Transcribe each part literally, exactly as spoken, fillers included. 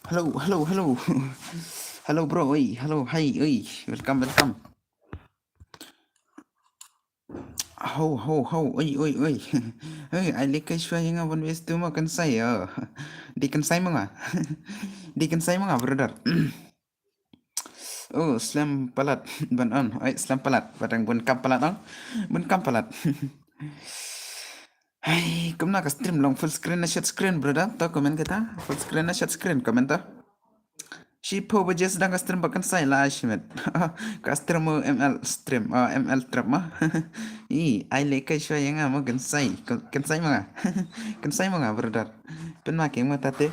Hello, hello, hello. Hello, bro. Oi, hello. Hi, oi. Welcome, welcome. Ho, ho, ho. Oi, oi, oi. Oi, ai leh kai shuwa ïa nga ban wes tu mo kan sai. Oh. Di kan sai mo nga. Di kan sai mo nga, brother. Oh, slem palat ban on. Ai, slem palat. Batang bun kam palat on. Bun kam palat. Hai, kumna ka stream long full screen na shut screen, brother? To comment kita. Full screen na shut screen, comment to. Shiphew baje sdang ka stream ba kan sai la shimet. Ka stream mo M L stream, oh, M L trap ma. I, ai leh kai shuwa ïa nga mo kan sai. Kan sai mo nga. Kan sai mo nga, brother. Pynma ki mo tate.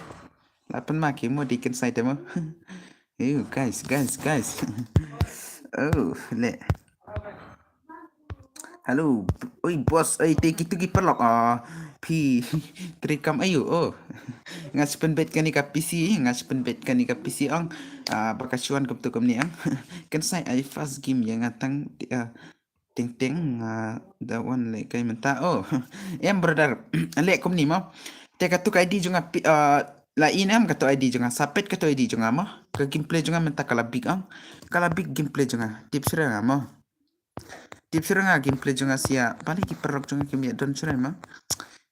La pynma ki mo di kan sai te mo. Ew, guys, guys, guys. Oh, le. Hello. Oi, boss, oi, te kitu ki paralok. Ah, phi, trikam ayu. Oh. Nga shu pynbeit kani ka P C, nga shu pynbeit kani ka P C ong. Ah, ba ka shuan kumtu kumni ong. Kan sai ai first game ïa nga tang, ah, teng teng, ah, da wan leh kai mynta. Oh. Em, brother. Leh kumni mo. Te katu ka I D jong nga pi-, ah, la in em katu I D jong nga. Sa peit katu I D jong nga mo. Ka gameplay jong nga mynta ka la big ong. Ka la big gameplay jong nga. Tip shuh nga mo. Tip shuh nga gameplay jong nga sha. Balei ki paralok jong nga kim ïa don shuh mo.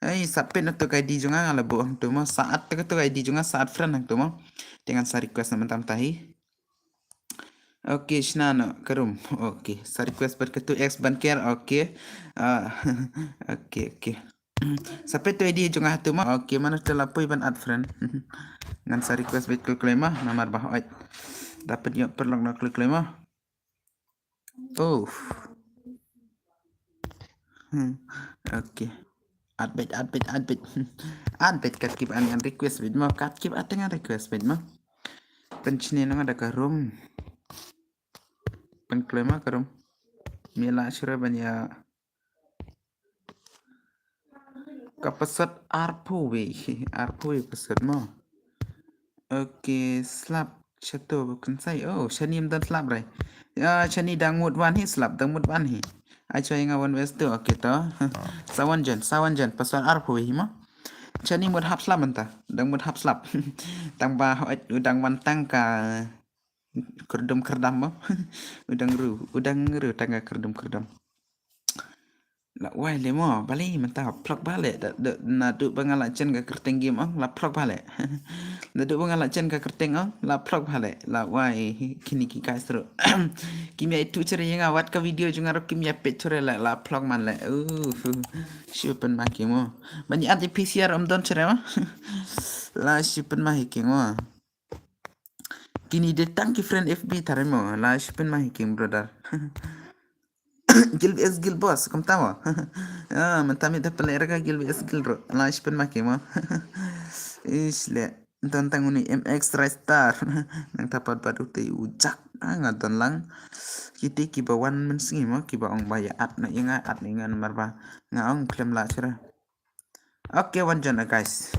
Ai, sa peit na tu ka I D jong nga la buh hangtu mo. Sa add tu ka tu I D jong nga, sa add friend hangtu mo. Te ngan sa request na mynta mynta hi. Okay, shna noh ka room. Okay, sa request bad ka tu X ban care. Okay. Ah, okay, okay. Sa peit tu I D jong nga hangtu mo. Okay, mano te la poi ban add friend. Ngan sa request bad klik klik mo. Namar ba hoi. Dapat ïoh paralok na klik klik mo. Oh. Hmm. Okay. Add bad, add bad, add bad. Add bad kat kib an ngan request bad mo. Kat kib at ngan request bad mo. Pynshni nang ada ka room. Pynkloi mo ka room. Mila shura ban ïa. Ka pasat arphew wei. Arphew wei pasat mo. Okay, slap. Shato bukan sai. Oh, shani ym don slap rai. Ya, shani dang mut wan hi slap, dang mut wan hi. Ai choi nga wan west tu, okay to. Sawan jan, sawan jan, pasal arphew hi mo. Shani mut hap slap mynta, dang mut hap slap. Tang ba hoi, u dang wan tang ka kerdum kerdam mo. U dang ru, u dang ru tang ka kerdum kerdam. La wai le mo, balei mynta phlok ba le, da, da, naduh ba nga la chen ka kyrteng game ong, la phlok ba le. Naduh ba nga la chen ka kyrteng ong, la phlok ba le. La wai, kini ki guys ruh. Kim ïa itu chere ïa nga wat ka video jong nga ruh kim ïa peit chere la, la phlok man le. Uh, uh. Shu pynma ki mo. Ban ïa anti P C R ym don chere mo. La shu pynma hi ki mo. Kini de tang ki friend F B tare mo. La shu pynma hi ki brother. Gil V S Gil boss, kumta mo. Ah, mynta mi da pynleh ra ka Gil V S Gil ruh. La shu pynma ki mo. Ish le. Don tang uni M X Ristar. Nangta pat bad utai u Jak. Ah, nga don lang. Kiti kiba wan mynsngi mo, kiba ong ba ïa add na ïa nga, add na ïa nga namar ba nga ong khlem lah shuh. Okay, wan jan guys.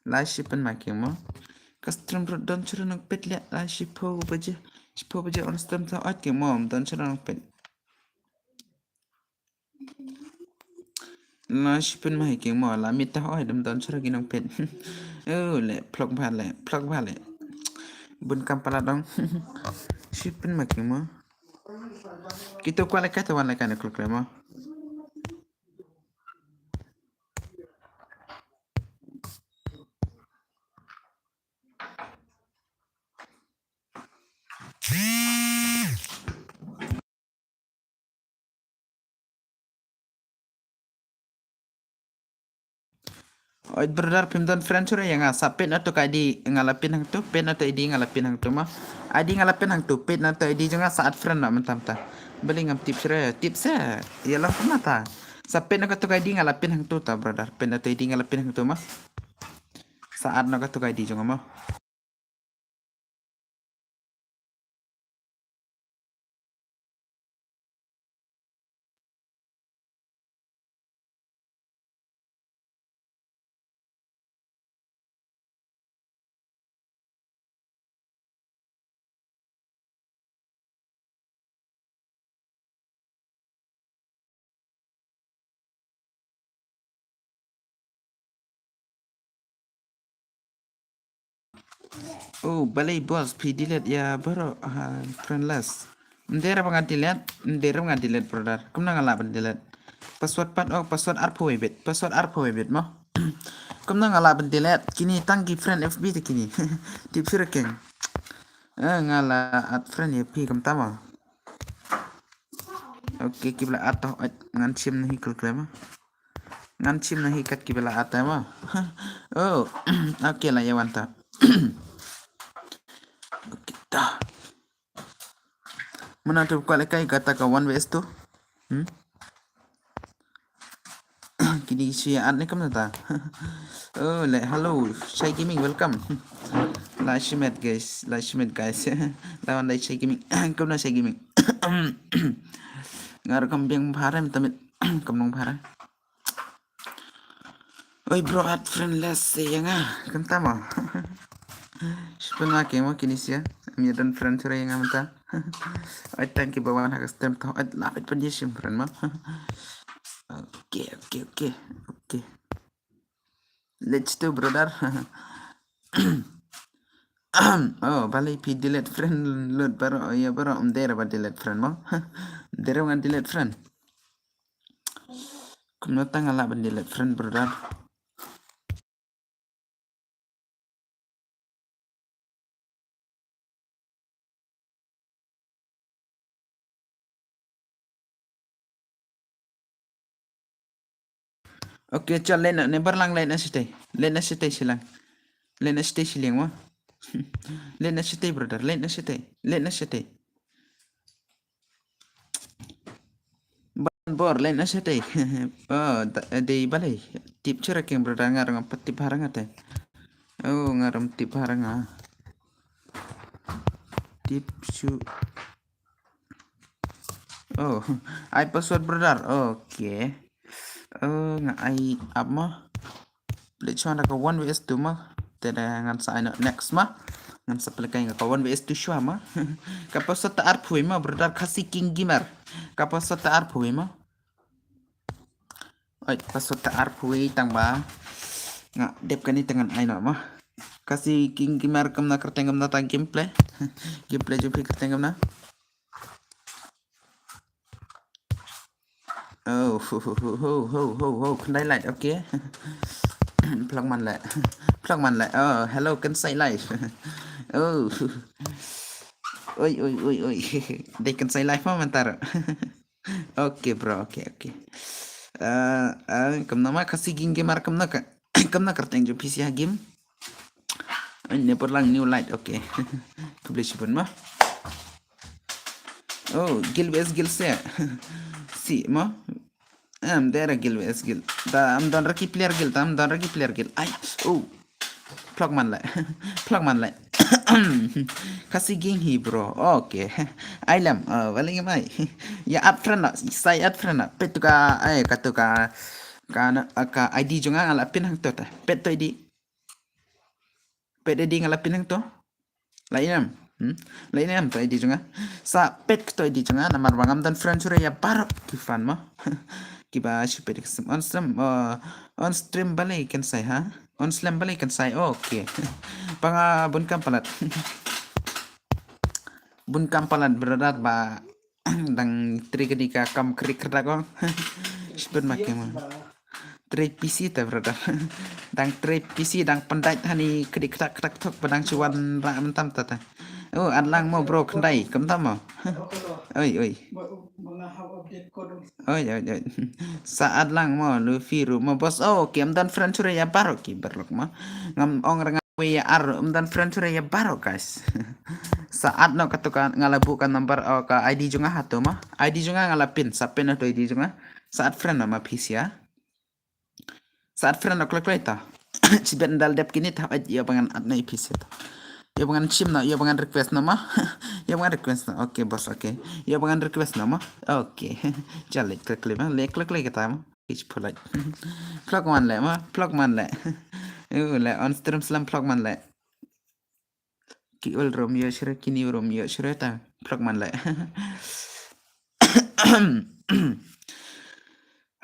La shu pynma ki mo. Ka stream ruh don shuh nang peit le, la shiphew baje. Shiphew baje on stream ta ot ki mo, don shuh nang peit. La shu pynma hi ki mo, la mit ta oi dam don shuh ki nang peit. Oh, le phlok ba le, phlok ba le. Bun kam palat dong. Shu pynma ki mo. Kito kwah leh kai to wan leh kai na kluk le mo. Oi brother, phim don friend shuh ïa nga, sa peit na tu ka I D nga la pin hangtu, peit na tu I D nga la pin hangtu mo. I D nga la pin hangtu, peit na tu I D jong nga, sa add friend na mynta mynta. Balei ngam tip shuh, tip seh. Ïa la kumta. Sa peit na ka tu ka I D nga la pin hangtu ta brother, peit na tu I D nga la pin hangtu mo. Sa add na ka tu ka I D jong nga mo. Oh, balei boss, phi delete ïa baroh, ha, friend list. Ym dei re ba nga delete, ym dei re ba nga delete brother. Kumno nga lah ban delete? Password pat, oh, password arphew bit, password arphew bit mo. Kumno nga lah ban delete? Kine tang ki friend F B te kine. Tip shuh re keng. Eh, nga la add friend ïa phi kumta mo. Okay, kiba la add to, eh, ngan shim na hi kul klem. Ngan shim na hi kat kiba la add mo. Oh, okay la ïa wan ta. Okay, ta. Mano te kwah lehkai kata ka one versus two? Hmm? Kine ki shu ïa add ne kumno ta? Oh, le, hello, Shai Gaming, welcome. La shimet guys, la shimet guys. La wan la Shai Gaming. Kumno Shai Gaming? Nga ruh kam biang bha re mynta miet. Kam long bha re. Oi bro, add friend list ïa nga. Kumta mo. Shipun ma ke mo kine sha. Ym ïa don friend shuh re ïa nga mynta. Oi, thank you ba wan ha ka stream to. Oi, la peit pynïaid shim friend mo. Okay, okay, okay. Okay. Let's do, brother. Oh, balei phi delete friend lut baroh, ïa baroh, ym dei re ba delete friend mo. Ym dei re ba delete friend. Kumno tang nga lah ban delete friend, brother? Okay, chal, leit na, ne bar lang, leit na shatei. Leit na shatei shiliang. Leit na shatei shiliang mo. Leit na shatei, brother, leit na shatei. Leit na shatei. Ban bor, leit na shatei. Oh, da, dei balei. Tip shuh re keng brother, nga ruh ngam pat tip bha re nga te. Oh, nga ruh ngam tip bha re nga. Tip shuh. Oh, ai password brother. Okay. Oh, nga ai app mo. Leit shuwa na ka one versus two mo. Te da ngan sa ai noh next mo. Ngan sa pynlehkai ka one versus two shuwa mo. Ka password ta arphew mo, brother, Khasi King Gamer. Ka password ta arphew mo. Oi, password ta arphew tang ba nga dep kane te ngan ai noh mo. Khasi King Gamer, kumno kyrteng, kumno ta gameplay? Gameplay jong phi kyrteng kumno? Oh, ho, ho, ho, khyndai light, okay. Phlok man leh. Phlok man leh. Oh, hello, Kynsai Live. Oh. Oi, oi, oi, oi. Dei Kynsai Live mo mynta ruh. Okay, bro, okay, okay. Eh, eh, kumno ma Khasi King Gamer, kumno ka, kumno kyrteng jong phi sha game? Ai, ne por lang new light, okay. Khublei shibun mo. Oh, guild versus guild se. Si mo. Em, dei re guild versus guild. Da, ym don re ki player guild, da, ym don re ki player guild. Ai, oh. Phlok man leh. Phlok man leh. Khasi King hi, bro. Okay. Ai lem, oh, balei ngam ai. Ïa add friend noh, sa ïa add friend noh. Peit to ka, ai, kato ka, ka na, ka I D jong nga, nga la pin hangto te. Peit to I D. Peit I D nga la pin hangto. La ïohi ne em? Hmm? La ïohi ne em to I D jong nga? Sa peit to I D jong nga, namar ba ngam don friend shuh re ïa baroh ki fan mo. Kiba shu peit ka stream, on stream, uh, on stream balei Kynsai ha? On stream balei Kynsai? Okay. Ba nga bun kam palat. Bun kam palat brother ba dang trei kane ka kam krik krak ko. Shibun ma ke mo. Trei P C te brother. Dang trei P C, dang pyndait hani krik krak krak tok ba dang shu wanrah mynta mynta te. Oh, add lang mo bro, khyndai, kumta mo. Oi, oi. Oi, oi, oi. Sa add lang mo, Luffy ruh mo boss. Oh, okay, ym don friend shuh re ïa baroh ki brother mo. Ngam ong re nga wei ïa ar, ym don friend shuh re ïa baroh guys. Sa add noh kato ka, nga la buh ka number, oh, ka I D jong nga hato mo. I D jong nga nga la pin, sa pin noh to I D jong nga. Sa add friend noh ma phi sha. Sa add friend noh kloi kloi ta. Shibit ynda la dep kine ta, ïa ba ngan add noh ïa phi sha ta. Ïa ba ngan shim noh, ïa ba ngan request noh mo. Ïa ba ngan request noh. Okay boss, okay. Ïa ba ngan request noh mo. Okay. Chal, leit kloi kloi mo, leit kloi kloi kata mo. Ki pulai. Phlok man leh mo, phlok man leh. Uh, leh on stream slem phlok man leh. Ki ul rum ïoh shuh re, kine rum ïoh shuh re ta. Phlok man leh.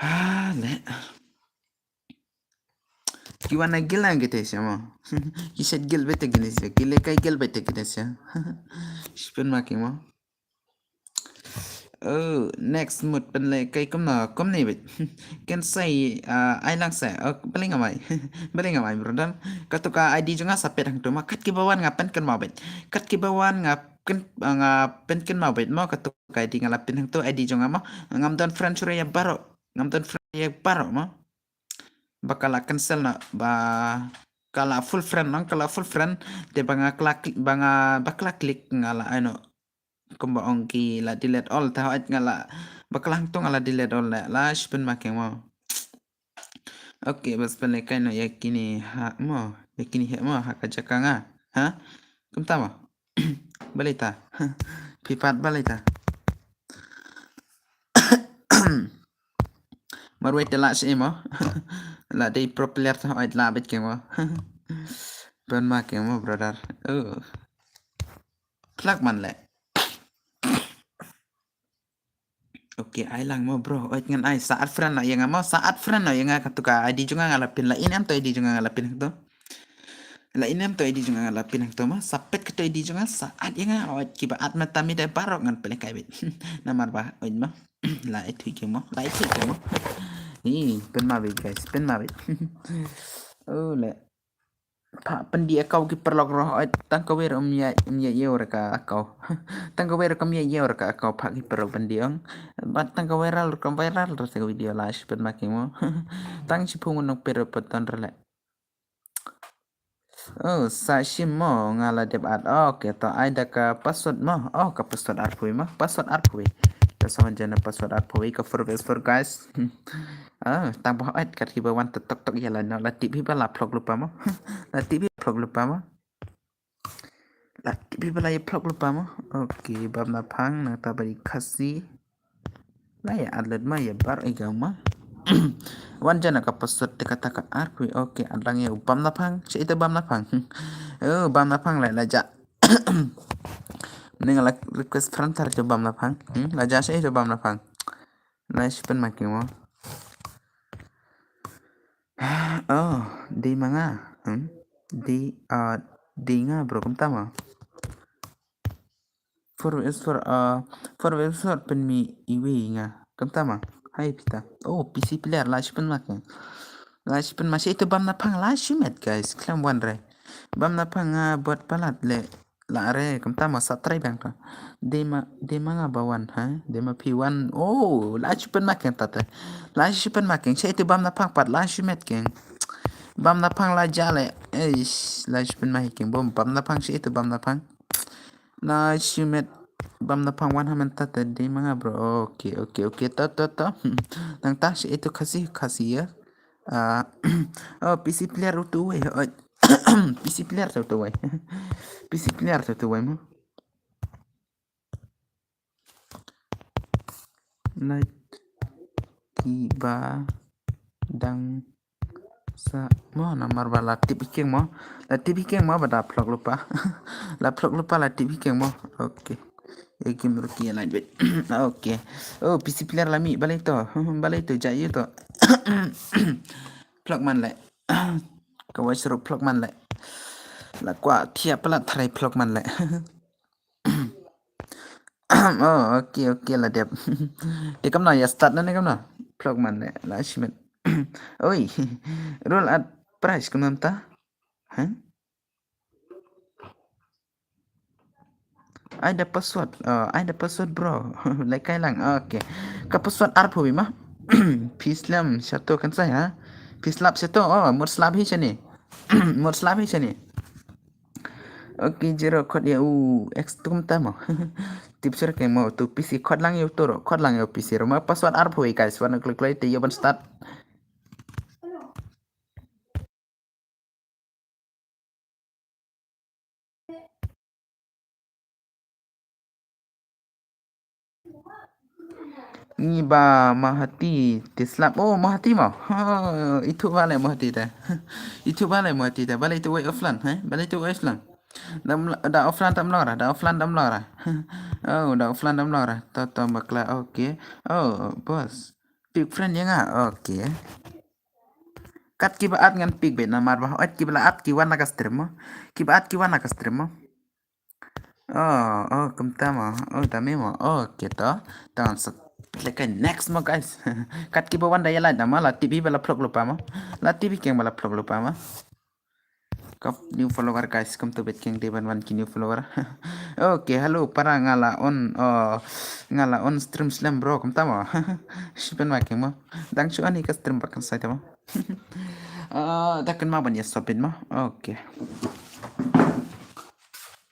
Ah, leh. Ki wan na gil na gite sha mo. Ki shet gil bete gine sha. Ki le kai gil bete gine sha. Shi pynma ki mo. Oh, next mut pynle kai kumno, kumne bit. Ken sai, ah, ai lang sai. Oh, bali nga mai. Bali nga mai, brother. Katu ka I D jong nga sa pet hangtu ma. Kat ki ba wan nga pynkynmaw bit. Kat ki ba wan nga kyn, ah, nga pynkynmaw bit mo. Katu ka I D nga la pyn hangtu I D jong nga mo. Ngam don friend shuh ïa baroh. Ngam don friend ïa baroh mo. Ba ka la cancel noh, ba ka la full friend noh, ka la full friend. Te ba nga kla-, ba nga, ba ka la click nga la, ano, kumba ong ki la delete all, te hooid nga la, ba ka la hangtu nga la delete all, la, la shi pynma ki mo. Okay, bas pynle kai noh ïa kine ha mo, ïa kine ha mo, ha ka jaka nga. Ha? Kumta mo. Balei ta. Phi pat balei ta. Marwei te la shi mo. La dei pro player ta hooid la bit ki mo. Pynma ki mo, brother. Oh. Plak man le. Okay, ai lang mo, bro. Hooid ngan ai, sa add friend noh ïa nga mo, sa add friend noh ïa nga katu ka I D jong nga nga la pyn, la in em to I D jong nga nga la pyn hangtu. La in em to I D jong nga nga la pyn hangtu mo, sa pet katu I D jong nga, sa add ïa nga, hooid ki ba add mynta mynta baroh ngan pynlehkai bit. Namar ba, hooid mo. La ithuh ki mo, la ithuh ki mo. Ih, pynma bit guys, pynma bit. Oh, le. Pha pyndih account ki paralok ruh, hooid, tang kawei ruh ym ïa, ym ïa ïew ruh ka account. Tang kawei ruh kam ïa ïew ruh ka account, pha ki paralok pyndih ong. Bad tang ka viral ruh kam viral ruh sa ka video la shi pynma ki mo. Tang shi phew ngut nongpeit ruh pat don ruh le. Oh, sa shim mo, nga la dep add. Oh, okay, to ai da ka password mo. Oh, ka password arphew mo. Password arphew. Ka sa wan jana password arphew ka four versus four, guys. Ah, tang ba hooid kat ki ba wan tok tok ïa la noh, la tip hi ba la phlok lypa mo. La tip hi phlok lypa mo. La tip hi ba la ïa phlok lypa mo. Okay, bam na phang nangta ba dei Khasi. La ïa add lut ma ïa bar ïa gam ma. Wan jana ka password te kata ka arphew. Okay, add lang ïa u bam na phang. Shi ito bam na phang. Oh, bam na phang la la ja. Ning la request friend tar ito bam na phang. Hmm, la ja shi ito bam na phang. La shi pynma ki mo. Oh, dei ma nga. Hmm? Dei, ah, dei nga bro, kumta mo. Four is for, ah, four is for pynmih iwei nga. Kumta mo. Hai phi ta. Oh, P C player la shi pynma ki. La shi pynma shi ito bam na phang la shi met guys. Khlem wan re. Bam na phang nga bot palat le. La re, kumta mo sa trai biang ta. Dei ma, dei ma nga ba wan, ha? Dei ma phi wan. Oh, la shi pynma ki ta te. La shi pynma ki. Shi ito bam na phang pat, la shi met ki. Bam na phang la ja le. Eish, la shi pynma hi ki. Bom, bam na phang shi ito bam na phang. La shi met bam na phang wan ha mynta te dei ma nga bro. Okay, okay, okay. To, to, to. Nangta shi ito Khasi, Khasi ïa. Ah, oh, P C player utu wei. Oh, P C player utu wei. P C player utu wei mo. Like ki ba dang sa mo namar ba la tip hi ki mo. La tip hi ki mo ba da phlok lypa. La phlok lypa la tip hi ki mo. Okay. Ïa ki mruki ïa like bit. Okay. Oh, P C player la mih, balei to. Balei to, ja ïa to. Phlok man le. Ka wai sru phlok man le. La kwah thiah palat tharai phlok man le. Oh, okay, okay, la dep. Te kamno ïa start na ne kamno? Phlok man le, la shi met. Oi. Roll at price kamno ta? Huh? Ai da password. Oh, ai da password bro. Lai kai lang. Okay. Ka password arphew ma. Phi slap shato kan sai ha. Phi slap shato. Oh, mut slap hi shane. Mut slap hi shane. Okay, zero khot ïa u X tum ta mo. Tip sir ke mo tu P C khot lang ïa u toro. Khot lang ïa u P C ro ma password arphew guys. Wan klik klik te ïa ban start. Ngi ba Mahati te slap. Oh, Mahati mo. Ha, itu bale Mahati te. Itu bale Mahati te. Bale itu wei offline, he? Bale itu wei offline. Da offline tam lora, da offline tam lora. Oh, da offline tam lora. To to bakla. Okay. Oh, boss. Pick friend ïa nga. Okay. Kat kiba at ngan pick beit namar ba hooid kiba la at ki wan na ka stream mo. Kiba at ki wan na ka stream mo. Oh, oh, kumta mo. Oh, tami mo. Oh, okay to. Tang sa. Like next mo guys. Kat kiba wan da ïa like na mo la T V ba la phlok lupa mo. La T V keng ba la phlok lupa mo. Kop new follower guys, kumta beit keng dei ban wan ki new follower. Okay, hello para nga la on, oh, nga la on stream slem bro, kumta mo. Shipen ma keng mo. Dang shu on hi ka stream ba kan sai ta mo. Ah, da kan ma ban ïa stop it mo. Okay.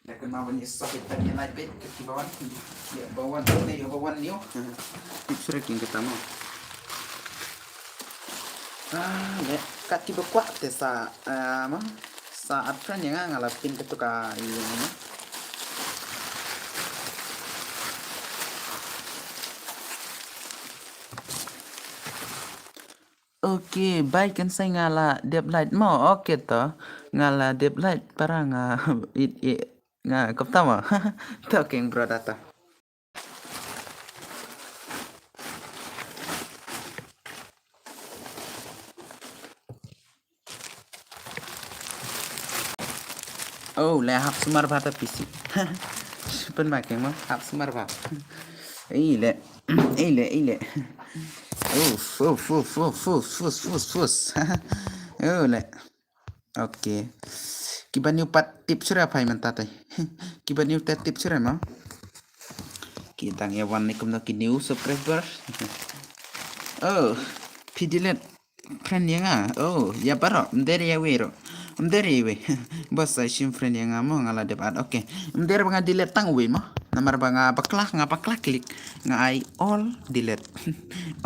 Da kan ma ban ïa stop it, ban ïa like beit, ka ki ba wan. Ïa ba wan, ïa ba wan new. Tip sure king kata mo. Ah, le, kat ki ba kwah te sa, ah, ma, sa at friend ïa nga nga la pin katu ka ïa nga. Okay, bye kan sai nga la dep light mo. Okay to. Nga la dep light para nga it it nga kop ta mo. To keng brother to. Oh, le hap sumar bha ta P C. Shipen ma keng mo, hap sumar bha. Ei le, ei le, ei le. Uf, uf, uf. Oh, le. Okay. Kiba new pat tip sure phai mynta te. Kiba new te tip sure mo. Ki dang ïa wan ni kumno ki new subscriber. Oh, phi delete friend ïa nga. Oh, ïa baroh, ym dei ïa wei ruh. Ym dei ïa wei. Bas sa shim friend ïa nga mo nga la dep at. Okay. Ym dei ba nga delete tang wei mo. Namar ba nga bakla, nga bakla klik. Nga ai all delete.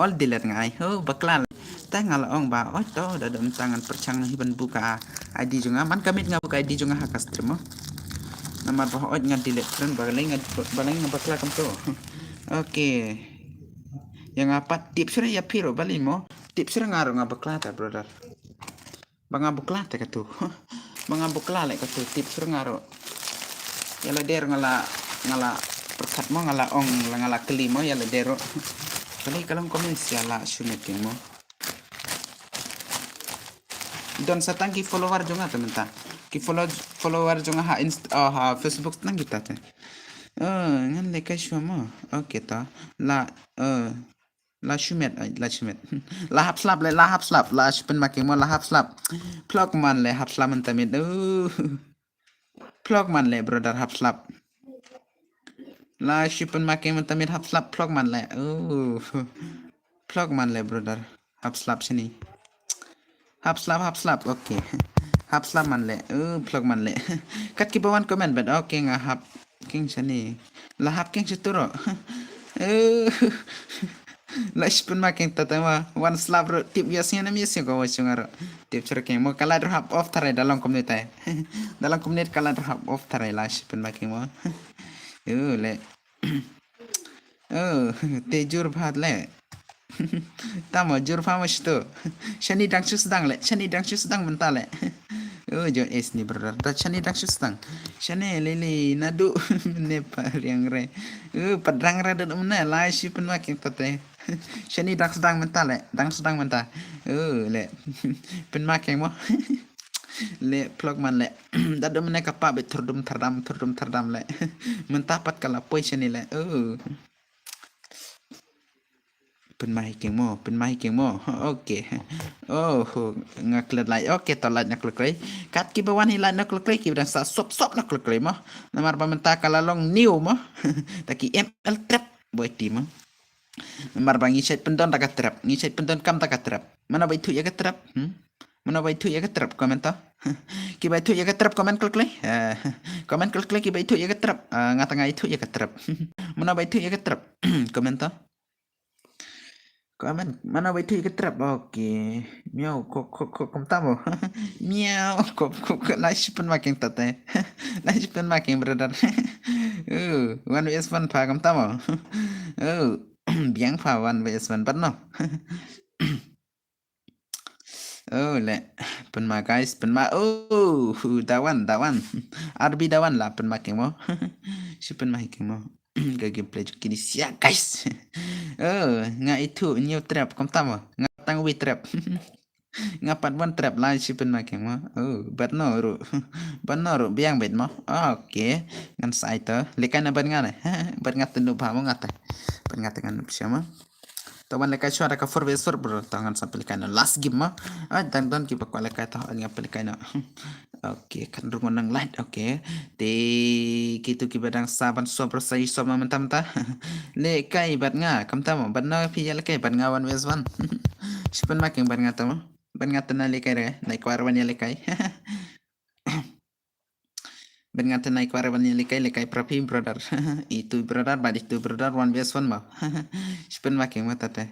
All delete nga ai. Oh, bakla. Te nga la ong ba, oi to, da dum tang ngan pyrshang na hi ban buka I D jong nga. Man ka miet nga buka I D jong nga ha ka stream mo. Namar ba oi nga delete friend ba lei nga ba lei nga bakla kam to. Okay. Ïa nga pat tip sure ïa phi ruh ba lei mo. Tip sure nga ruh nga bakla ta brother. Ba nga bakla ta katu. Ba nga bakla le katu tip sure nga ruh. Ïa la der nga la nga la pyrkhat mo nga la ong la nga la kli mo ïa la der ruh. Kali ka long comment sia la shu meeting mo. Don sa tang ki follower jong nga te mynta. Ki follow follower jong nga ha inst oh, ha Facebook tang kita te. Oh, ngan le ka shu mo. Okay ta. La eh la shu met ai la shu met. La hap slap le la hap slap la shu pynmaking mo la hap slap. Phlok man le hap slap mynta miet. Uh. Phlok man le brother hap slap. La shu pynmaking mynta miet hap slap phlok man le. Uh. Phlok man le brother. Hap slap sini. Hap slap hap slap okay. Hap slap man le. Uh, phlok man le. Kat ki ba wan comment bet okay nga hap king sini. La hap king situ ro. Uh, la shu pynmaking ta te ma wan slap ro tip ïa sini na mi sini ko wa shung ro. Tip sure king mo ka light ro hap off tare da long kumne tai. Da long kumne ka light ro hap off tare la shu pynmaking mo. Uh, le. Oh, te jur bha le. Tamo jur bha mo shito. Shani dang shu sdang le, shani dang shu sdang mynta le. Oh, jo es ni brother. Da shani dang shu sdang. Shani lili nadu ne pa riang re. Oh, pa drang re da mne la shi pynmaking tate. Shani dang sdang mynta le, dang sdang mynta. Oh, le. Pynmaking mo. Le phlok man le. Da dum ne ka pa be thurdum thardam thurdum thardam le. Mynta pat ka la poi shani le. Oh. Pynmai king mo, pynmai king mo. Okay. Oh, nga klet lai. Okay, to lai na klet lai. Kat ki ba wan hi lai na klet lai ki ba dang sa sop sop na klet lai mo. Namar ba mynta ka la long new mo. Ta ki M L trap boy ti mo. Namar ba ngi shait pyndon da ka trap, ngi shait pyndon kam da ka trap. Mana ba ithu ïa ka trap? Hmm? Mana ba ithu ïa ka trap comment to. Ki ba ithu ïa ka trap comment klik klik. Eh, comment klik klik ki ba ithu ïa ka trap. Ah, nga ta nga ithu ïa ka trap. Mana ba ithu ïa ka trap comment to. Comment mana ba ithu ïa ka trap. Okay. Miau kok kok kok kum tamo. Miau kok kok kok la shi pynmaking tate. La shi pynmaking brother. Uh, one vs one pa kum tamo. Uh, biang pa one vs one pat no. Oh, le. Pynma guys, pynma. Oh, da wan, da wan. R B da wan la pynmaking mo. Shi pynmaking mo. Ka gameplay jong kini sia guys. Oh, nga ithu new trap kum tamo. Nga tang wi trap. Nga pat wan trap lai shi pynmaking mo. Oh, bad no ru. Bad no ru biang bit mo. Okay. Ngan sa ai to. Lekai na bad nga ne. Bad nga tenu ba mo nga te. Bad nga te ngan pisa mo. To wan lekai shwa da ka four v four bro. To ngan sa pynlekai na last game mo. Ah, dang don ki ba kwah lekai to. Ngan pynlekai na. Okay, kan rung nang light. Okay. Te kitu ki ba dang sa ban sop rasa i sop ma mynta mynta. Lekai bad nga. Kam tamo. Bad no phi ya lekai bad nga one v one. Shi pynmaking bad nga tamo. Bad nga te na lekai re, nai kwar ban ya lekai. Bad nga te nai kwar ban ya lekai, lekai pra phi brother. Itu brother, bad itu brother, one v one mo. Shi pynmaking mo tate.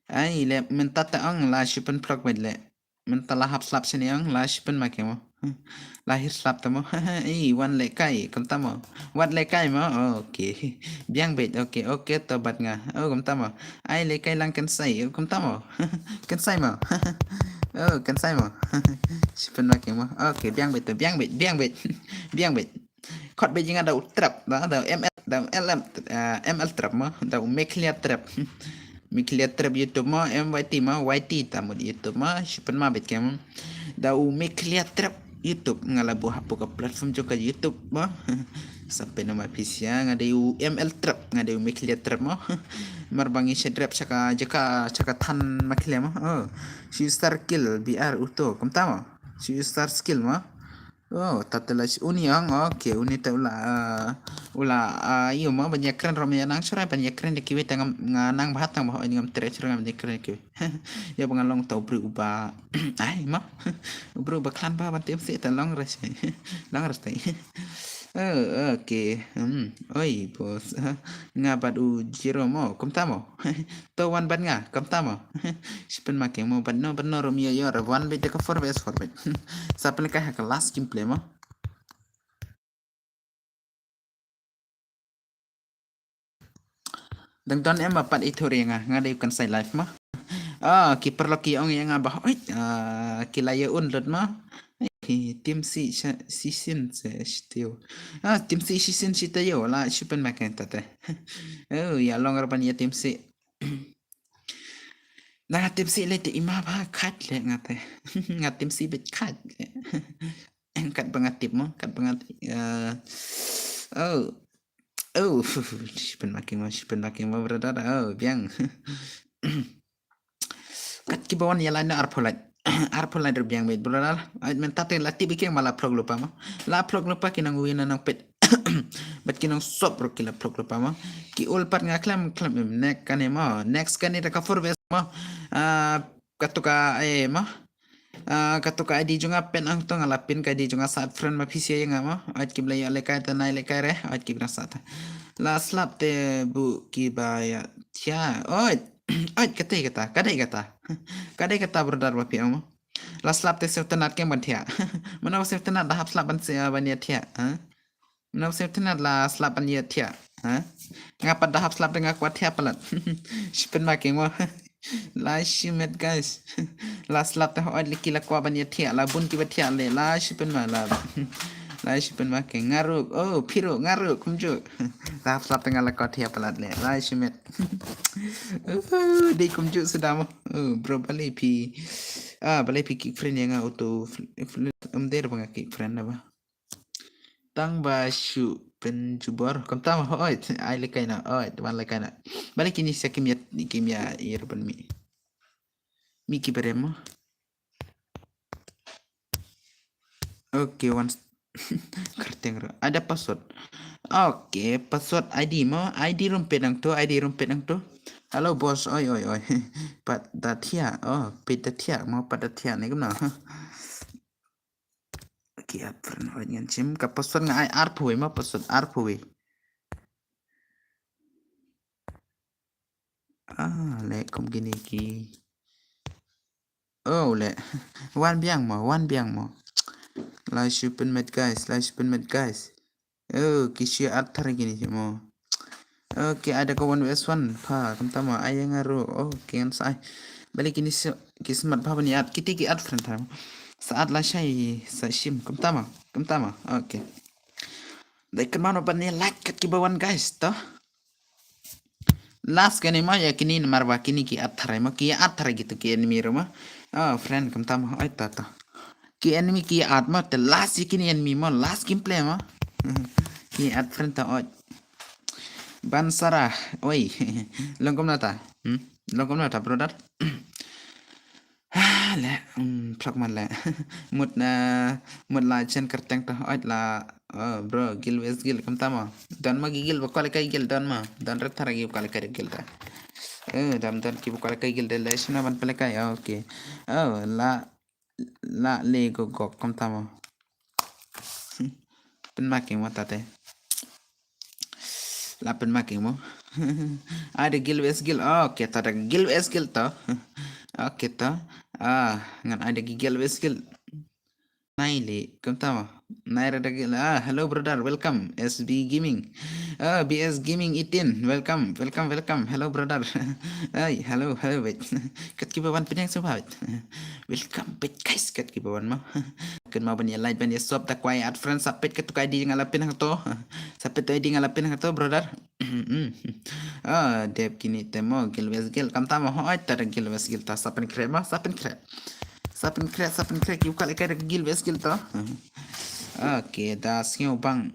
Ai, le mynta te ong la shi pynplok bad le. Mynta la hap slap shini ong la shi pynmaking mo. La hir slap tamo. Ei, wan lekai, kam tamo. Wat lekai mo. Okay. Biang bit. Okay, okay to bad nga. Oh, kam tamo. Ai lekai lang kan sai. Oh, kam tamo. Kan sai mo. Oh, kan sai mo. Shi pynmaking mo. Okay, biang bit to. Biang bit, biang bit. Biang bit. Kot bit jinga da u trap da, da M L, da M L M, ah, M L trap mo, da u Meghalaya trap. Meghalaya trap YouTube mo, M Y T mo, Y T tamo YouTube mo, shi pynma bit kem. Da u Meghalaya trap YouTube nga la buh hapoh ka platform jong ka YouTube mo. Sampai nama pisia nga dei u M L trap, nga dei u Meghalaya trap mo. Mar ba ngi sha trap sha ka jaka, sha ka than Meghalaya mo. Oh, shi star skill B R uto, kam tamo. Shi star skill mo. Oh, tate la shi uni ang, okay, uni te u la, ah, u la, ah, ïoh mo ban ïakren rom ïa nang shurai ban ïakren da kiwei te ngam, nga nang bha tang ba hoi ngam treh shurai ngam ïakren da kiwei. Ïa ba nga long tau bru ba, ai mo, bru ba khlaiñ ba ban tim si te long re shi, long re te. Oh, okay, hmm, oi boss, nga bad u Jiro mo, kum tamo. To wan bad nga, kam tamo. Shi pynmaking mo, bad no, bad no rum yo yo, re wan bit ka four v four bit. Sa pynlekai ha ka last gameplay mo. Dang don em ba pat i thuri nga, nga dei kan sai live mo. Ah, ki paralok ki ong ïa nga ba, oi, ah, ki la ïa un lut mo. Ki tim si, si sin se stiu. Ah, tim si, si sin si tayo, la shi pynmaking tate. Oh, ïa long re ban ïa tim si. Nga tim si le te ima ba kat le nga te. Nga tim si bet kat le. Kat ba nga tip mo, kat ba nga tip. Eh, oh. Oh, shi pynmaking mo, shi pynmaking mo, brother. Oh, biang. Kat ki ba wan ïa line ar pholait. Ar pholait re biang bit, brother. Ai, men tate la tip ikeng ma la phlok lupa mo. La phlok lupa ki nang win nang pet. Bad ki nang sop ro ki la phlok lupa mo. Ki ul pat nga klem, klem, next kane mo. Next kane da ka four v four mo. Ah, katu ka, eh, mo. Ah, katu ka I D jong nga pyn ang to nga la pyn ka I D jong nga sat friend ma pisia ïa nga mo. Ait ki blei ïa lekai ta nai lekai re. Ait ki bna sat. La slap te bu ki ba ïa tia. Ait. Ait kata kata. Kadai kata. Kadai kata brother ba pi ang mo. La slap te seftenat keng ban thiah. Mano seftenat da hap slap ban se ban ïa thiah, ha? Mano seftenat la slap ban ïa thiah, ha? Nga pat da hap slap da nga kwah thiah palat. Shi pynmaking mo. La shimet guys. La slap te hoi liki la kwah ban ïa thiah, la bun ki ba thiah le, la shi pynma la. La shi pynmaking nga ruk, oh, phi ruk, nga ruk, kumjuh. Da hap slap da nga la kwah thiah palat le, la shimet. Uh, dei kumjuh suda mo. Uh, bro, balei phi. Ah, balei phi kick friend ïa nga auto. Um, der ba nga kick friend na ba. Tang ba shu pynjubor. Kam tamo, oi, ai lekai na, oi, wan lekai na. Balei kini sa kim ïa, kim ïa, ïa rupan mi. Mi ki barem mo. Okay, wan. Kerteng ro. Ada password. Okay, password I D mo. I D rumpet ang tu, I D rumpet ang tu. Hello boss, oi oi oi. Pat da thiah. Oh, pat da thiah mo, pat da thiah ni kumno. Okay, at friend oi ngan chim ka password nga ai arphew mo, password arphew. Ah, le kum kini ki. Oh, le. Wan biang mo, wan biang mo. Lai shu pynmet guys, lai shu pynmet guys. Oh, ki shu at thar kini mo. Okay, ada ka one v one. Pha, kam tamo, ai nga ro. Okay, ngan sa ai. Balei kini ki smat pha ban ïa at, kiti ki at friend thar. Sa at la shai, sa shim, kam tamo, kam tamo. Okay. Dei kynmaw ban ïa like kat ki ba wan guys, to. Last kane mo ïa kine namar ba kine ki at tharai mo, ki at tharai kitu ki enemy ruh mo. Oh friend, kumta mo, oi ta ta. Ki enemy ki at mo, te last ïa kine enemy mo, last gameplay mo. Ki at friend ta oi. Bansara, oi. Long kumna ta. Hmm? Long kumna ta brother. Le, mm, phlak man le. Mut na, mut la chen kyrteng to, oi la, oh, bro, gil wes gil kumta mo. Don mo ki gil ba kwal kai gil don mo. Don ret thara ki kwal kai gil ta. Eh, dam don ki ba kwal kai gil de le shna ban pele kai, okay. Oh, la, la le go go kumta mo. Pynmaking mo tate. La pynmaking mo. Ai da gil wes gil. Oh, okay, ta da gil wes gil to. Okay to. Ah, ngan ai da gil wes gil. Nai li, kumta mo. Nai ra da gil. Ah, hello brother, welcome. S B Gaming. Ah, B S Gaming eighteen, welcome, welcome, welcome. Hello brother. Ai, hello, hello, wait. Kat ki ba wan pynïang sngewbha wait. Welcome back guys, kat ki ba wan mo. Kynmaw ban ïa like, ban ïa sub da kwai at friends, sa peit katu ka I D nga la pin hangto. Sa peit tu I D nga la pin hangto brother. Ah, dep kine te mo gil wes gil, kumta mo, hoi ta da gil wes gil ta, sa pynkhreh mo, sa pynkhreh. Sa pynkhreh, sa pynkhreh, ki u kwal kai da gil wes gil ta. Okay, da sngew bang.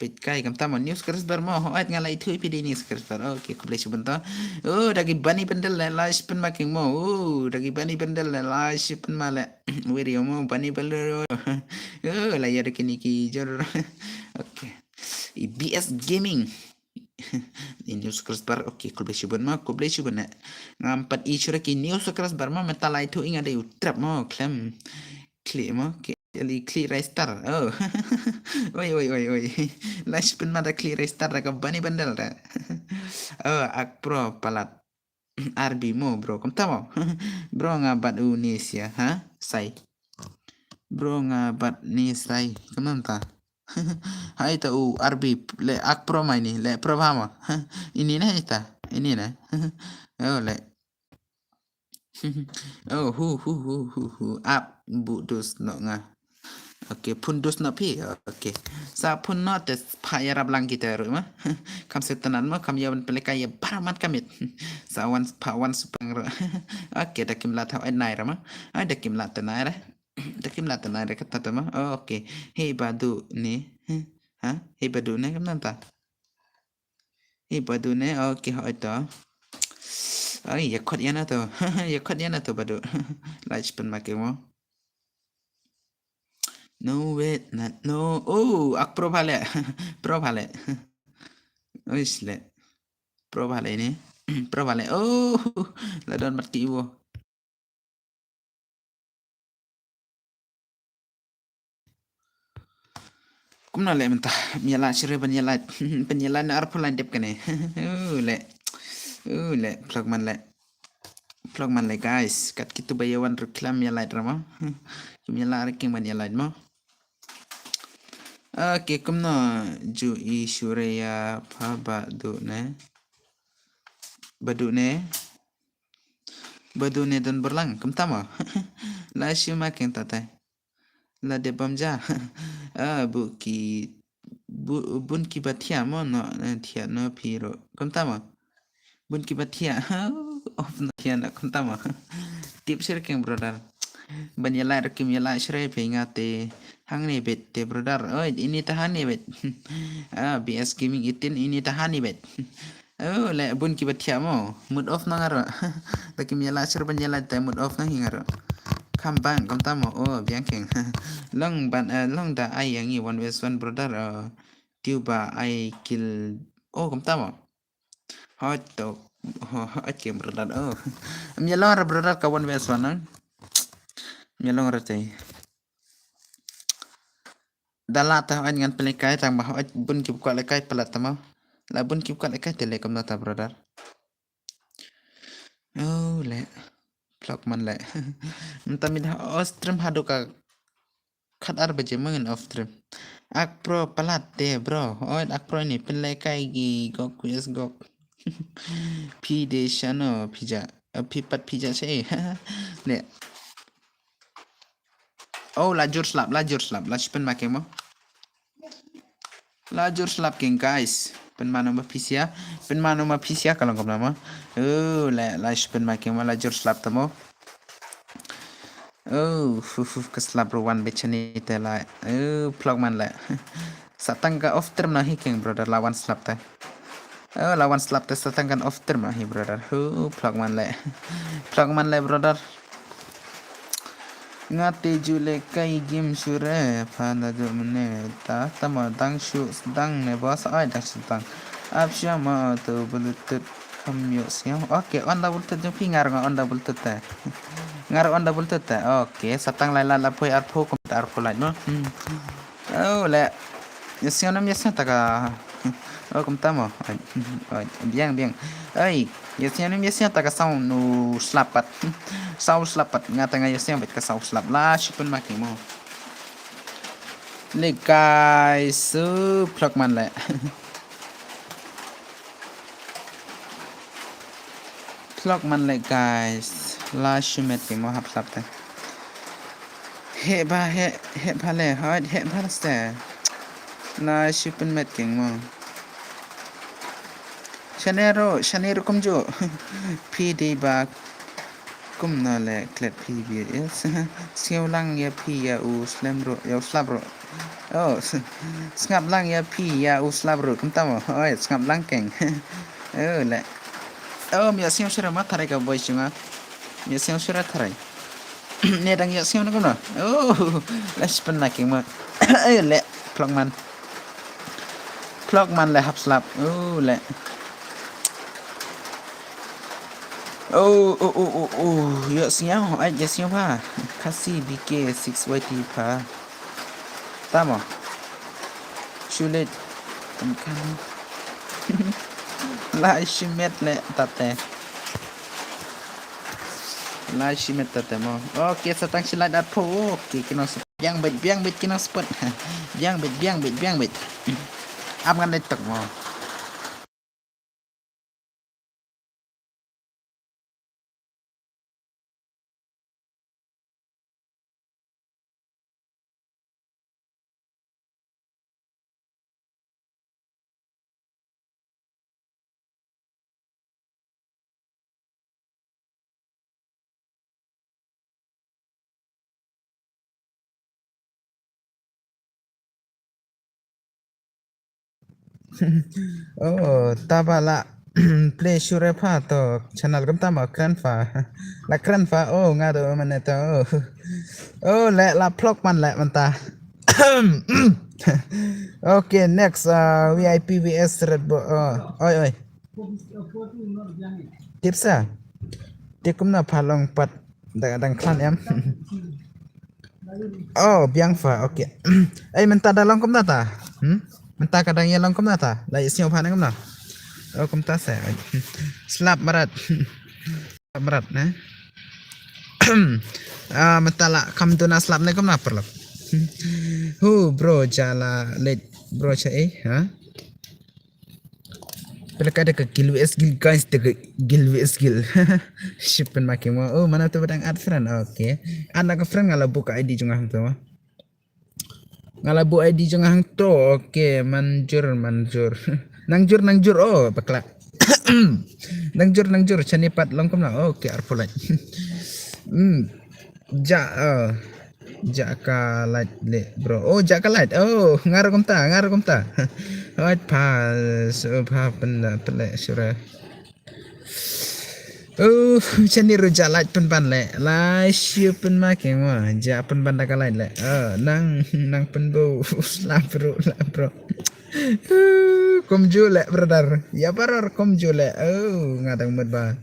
Peit kai kumta mo, new subscriber mo, hoi nga la ithuh ïa phi da new subscriber. Okay, khublei shibun ta. Oh, da ki bani bendel le, la shipynmaking mo. Oh, da ki bani bendel le, la shipynma le. Video mo, bani bendel. Oh, la ïa da kine ki jor. Okay. I B S Gaming. I new subscriber, okay, khublei shibun mo, khublei shibun eh. Ngam pat i shuh ki new subscriber mo, mynta la ithuh i nga dei u trap mo, khlem. Klik mo, okay. Eli klik register. Oh. Oi, oi, oi, oi. La shipynma da klik register da ka bani bendel da. Oh, ak pro palat. R B mo, bro. Kumta mo. Bro nga bat u ni sia, ha? Sai. Bro nga bat ni sai. Kumta. Hai ta u R B le ak pro mai ni, le pro ba mo. Ini ne ita. Ini ne. Oh, le. Oh, hu, hu, hu, hu, hu. Ap bu dus no nga. Okay, phun dus no phi. Okay. Sa phun no te pha ïarap lang kita ruh ma. Kam se tanan ma, kam ïa ban pele kai ïa bar mat kamit. Sa wan pha wan supang ruh. Okay, da kim la tha ai nai ra ma. Ai da kim la ta nai ra. Da kim la ta nai ra kata ta ma. Okay. He ba du ne. Ha? He ba du ne kam nan ta. Hi badu ne, okay, hoi to. Ai, ïa khot ïa na to. Ïa khot ïa na to badu. Lai shipynmaking mo. No, wait, not, no. Oh, ak pro bha le. Pro bha le. Uish le. Pro bha le ni. Pro bha le. Oh, la don mat ki wo. Kumno le mynta, ym ïa lah shuh re ban ïa lah, ban ïa lah na arphew line dep kane. Uh, le. Uh, le, phlok man le. Phlok man le guys, kat kitu ba ïa wan ruh khlem ïa lah ra mo. Ym ïa lah re king ban ïa lah mo. Okay, kumno ju i shuh re ïa pha badu ne. Badu ne. Badu ne don burlang, kumta mo. La shu ma keng tatai. La de bam ja. Ah, bu ki, bu, bun ki ba thia mo no, eh, thia no phi ro. Kumta mo. Bun ki ba thia. Of no thia na kumta mo. Tip share keng brother. Ban ïa like ruh kim ïa like share phi nga te. Hangne bet te brother. Oi, ini ta hangne bet. Ah, B S Gaming eighteen ini ta hangne bet. Oh, le bun ki ba thia mo. Mood off na nga ruh. Da kim ïa lah shuh ban ïa lah te mood off na hi nga ruh. Kham bang kumta mo. Oh, biang keng. Long ban, eh, long da ai ïa ngi one versus one brother. Oh, tiu ba ai kill. Oh, kumta mo. Hot to. Oh, hot keng brother. Oh. Ym ïa long ra brother ka one versus one na. Ym ïa long ra te. Da la ta hoi ngan pynlehkai tang ba hoi bun ki ba kwah lehkai palat ta mo. La bun ki ba kwah lehkai te le kumno ta brother. Oh, le. Phlok man le. Mynta mid ha off stream haduh ka khat ar baje mo ngin off stream. Ak pro palat te bro. Hoi ak pro ni pynlehkai gi gok quiz gok. Phi de shano phi ja. Eh, phi pat phi ja she. Le. Oh, la jur slap, la jur slap, la shipynmaking mo. La jur slap keng guys. Pynmano ma pisia. Pynmano ma pisia ka long kumno mo. Oh, la, la shu pynma ki mo la jur slap ta mo. Oh, fu, fu, ka slap ruh wan bit shani te la. Oh, phlok man le. Sa tang ka off term na hi king brother la wan slap te. Oh, la wan slap te sa tang kan off term na hi brother. Hu, phlok man le. Phlok man le brother. Nga te ju le kai game shu re pha da ju mne ta ta ma dang shu dang ne ba sa ai dang shu dang. Ap sha ma to bluetooth kham yo siam. Okay, on da bluetooth jong phi ngar nga on da bluetooth te. Ngar on da bluetooth te. Okay, sa tang lai la la poi arpho kum ta arpho lai no. Hmm. Oh, le. Ïa siam nam ïa siam ta ka. Oh, kumta mo. Ai, ai, biang, biang. Ai, ïa siam nam ïa siam ta ka sound u slap pat. Sound slap pat. Nga ta nga ïa siam pat ka sound slap. La shi pynma ki mo. Le guys, so phlok man le. Phlok man le guys. La shi met ki mo hap slap te. He ba he he ba le hot he ba ste. La shi pynmet king mo. Shanero shanero kumju. Phi dei ba kumno le klet phi bi is. Sngap lang ïa phi ïa u slem ro ïa u slap ro. Oh, sngap lang ïa phi ïa u slap ro kumta mo. Oi, sngap lang keng. Oh, le. Oh, mi ïa sngap shira ma tharai ka boy shunga. Mi ïa sngap shira tharai. Ne dang ïa sngap na kumno. Oh, la spen na king ma. Eh, le, phlok man. Phlok man le hap slap. Oh, le. Oh, oh, oh, oh, oh. Ïa sngap, ai ïa sngap ha. Khasi B K six Y T pa. Tamo. Shulet. Kan. La shimet le tate. La shimet tate mo. Okay, sa tang shi lai dat pho. Okay, kino biang bet, biang bet kino spot. Biang bet, biang bet, biang bet. Ap ngan dei tok mo. Oh, taba la play shure pha to channel kam tama kren pha. La kren pha, oh, nga do mane to. Oh, oh, le la phlok man le man ta. Okay, next, uh, V I P V S Red Bull. Oh, oi, oi. Tipsa. Te kumna pha long pat dang, dang klan em. Oh, biang pha. Okay. Ai mynta da long kumna ta. Hmm? Mynta ka dang ïa long kumna ta. La ïa sngewbha ne kumna. Oh, kumta se. Slap marat. Slap marat ne. Ah, mynta la kam duna slap ne kumna parlok. Hu bro jala late bro cha eh, ha? Pele ka da ka gil V S gil guys, da ka gil V S gil. Shipen ma ki mo. Oh, mana tu badang add friend. Okay. Add na ka friend nga la buka I D jong nga hangto. Nga la bu I D jong nga hangto. Okay, manjur, manjur. Nangjur, nangjur. Oh, bakla. Nangjur, nangjur. Chani pat long kumna. Okay, arpulai. Hmm. Ja, oh. Ja ka light le, bro. Oh, ja ka light. Oh, nga ruh kumta, nga ruh kumta. Hoi pa, so pa pynda pynle sura. Oh, chani ruh ja light pynban le. Lai shu pynma ki mo. Ja pynban da ka light le. Oh, nang, nang pynbu. Slap bro, slap bro. Uh, kumju le, brother. Ya barar kumju le. Oh, nga dang mut ba.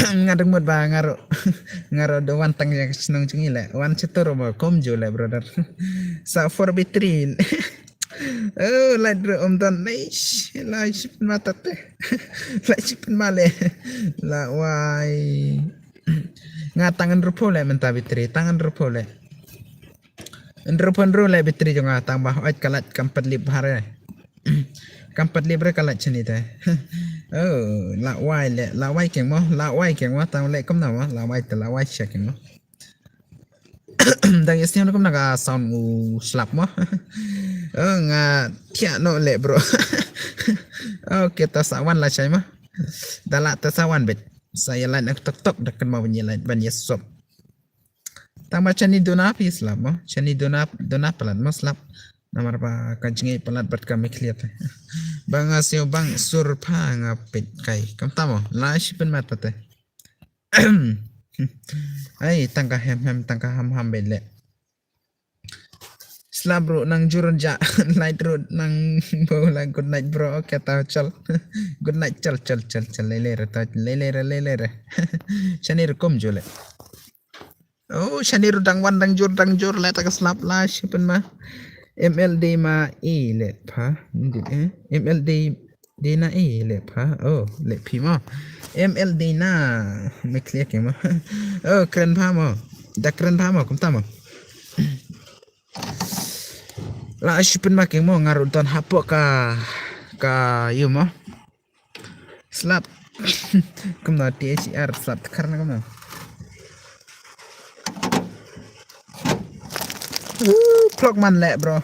Nga dang mut ba nga ruh. Nga ruh da wan tang ïa ka shnong jong ngi le. Wan chatur ba kumju le brother. Sa four by three. Oh, light ruh um don. Nice. Light ship mata te. Light ship male. La wai. Nga tangan rupo le mynta by three. Tangan rupo le. Nru pynru le battery jong nga tang ba oi ka light kam pat lip bha re. Kam pat lip re ka light chini te. Oh, la wai le, la wai keng mo, la wai keng mo, tang le kumna mo, la wai te la wai sha keng mo. Dang ïa sngewbha kumna ka sound u slap mo. Oh, nga thiah noh le bro. Okay, ta sa wan la shai ma. Da la ta sa wan bet. Sa ïa lait na tok tok da kan ma ban ïa lait ban ïa sop. Tang ba shani duna phi slap mo. Shani duna duna palat mo slap. Namar ba ka jngai palat bat ka mikliat. Ba nga sio bang sur pha nga pit kai. Kam tamo la shi pen mata te. Ai tang ka hem hem tang ka ham ham bet le. Slap ru nang jur ja light ru nang bo la good night bro. Okay ta chal. Good night chal chal chal chal le le re ta le le re le le re. Shani ru kum jule. Oh shani ru dang wan dang jur dang jur le ta ka slap la shi pen ma. M L D ma e le pha. Ndi eh M L D Dina e le pha. Oh le phi ma. M L Dina me clear ke ma. Oh kren pha ma. Da kren pha ma kum ta ma. La shi pen ma keng mo nga ru don hapoh ka ka yu mo. Slap. Kumno T H E R slap tkar na kumno. Woo, plok man le bro.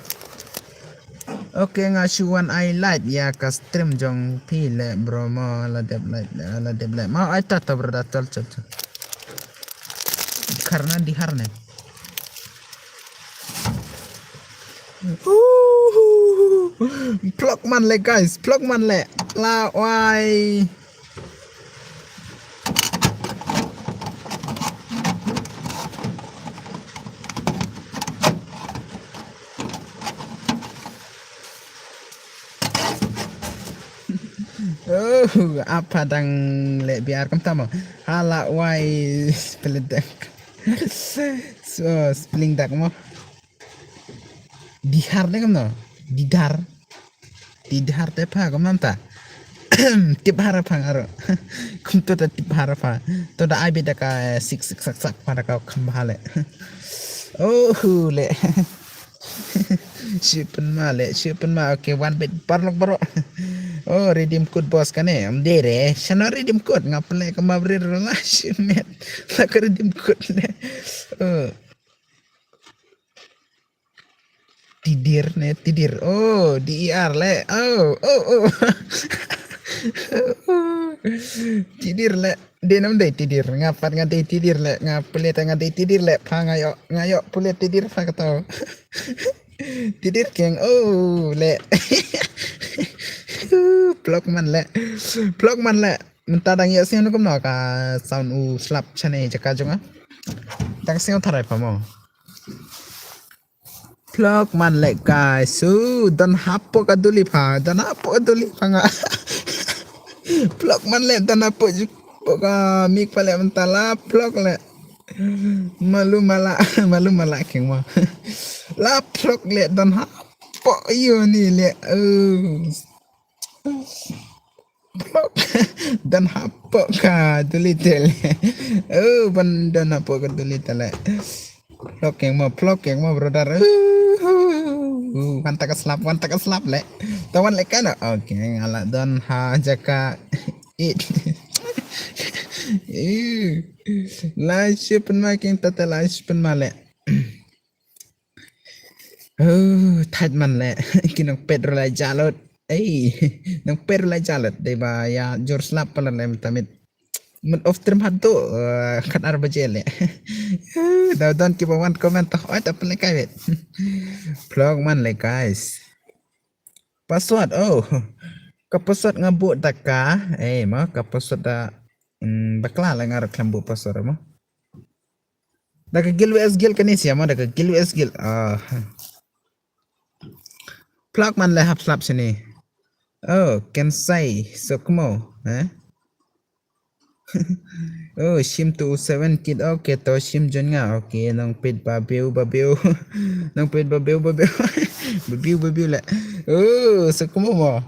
Okay nga shu wan ai like ïa ka stream jong phi le bro mo la dep like la dep like mo ai ta ta bro da tol tol tol. Karna di har ne. Plok man le guys, plok man le. La wai. Oh, apa dang le biar kam tamo. Hala wai split deck. So, spling deck mo. Dihar de kamno? Didar. Didar te pha kamno ta. Tip har pha ngaro. Kum to ta tip har pha. To da ai bit da ka sik sik sak sak pha da ka kham bha le. Oh le. Shi pen ma le, shi pen ma. Okay, one bit parlok baro. Oh, redeem code boss kane. Am de re. Shano redeem code nga pele ka ma brir la shi met. La ka redeem code le. Oh. Tidir ne, tidir. Oh, D E R le. Oh, oh, oh. Tidir le. Dei nam dei tidir. Nga pat nga dei tidir le. Nga pelet nga dei tidir le. Pha nga yo, nga yo pelet tidir pha kato. Tidir keng. Oh, le. Plok man le. Plok man le. Mynta dang yo siang nukum no ka sound u slap chane jaka jonga. Dang siang tharai pha mo. Plok man le guys. Su don hapo ka duli pha, don hapo ka duli pha nga. Plok man le don hapo ju po ka mik pha le mentala plok le. Malu mala, malu mala keng mo. La plok le don hapo yo ni le. Uh. Plok. Don hapo ka duli te le. Oh, ban don hapo ka duli te le. Plok keng mo, plok keng mo brother. Uh, wan ta ka slap, wan ta ka slap le. Ta wan le kana. Okay, nga la don ha jaka. It. Uh. La shi pen ma keng ta te la shi pen ma le. Oh, thait man le. Ki nong pet ru la jalot. Ei, nong pet ru la jalot. Dei ba ya jor slap pala le mynta mit. Mut of trim hat tu, eh, khat ar baje le. Eh, da don ki ba wan comment toh. Oi, ta pele kai bet. Plok man le guys. Password, oh. Ka password nga bu da ka. Eh, ma ka password da, mm, bakla la nga ru khlem bu password mo. Da ka gil W S gil kane sia ma, da ka gil W S gil. Ah. Plak man le hap slap sini. Oh, can say so kmo, eh? Oh, shim tu seven kit. Okay, to shim jon nga. Okay, nong pit ba biu ba biu. Nong pit ba biu ba biu. Ba biu ba biu le. Oh, so kmo mo.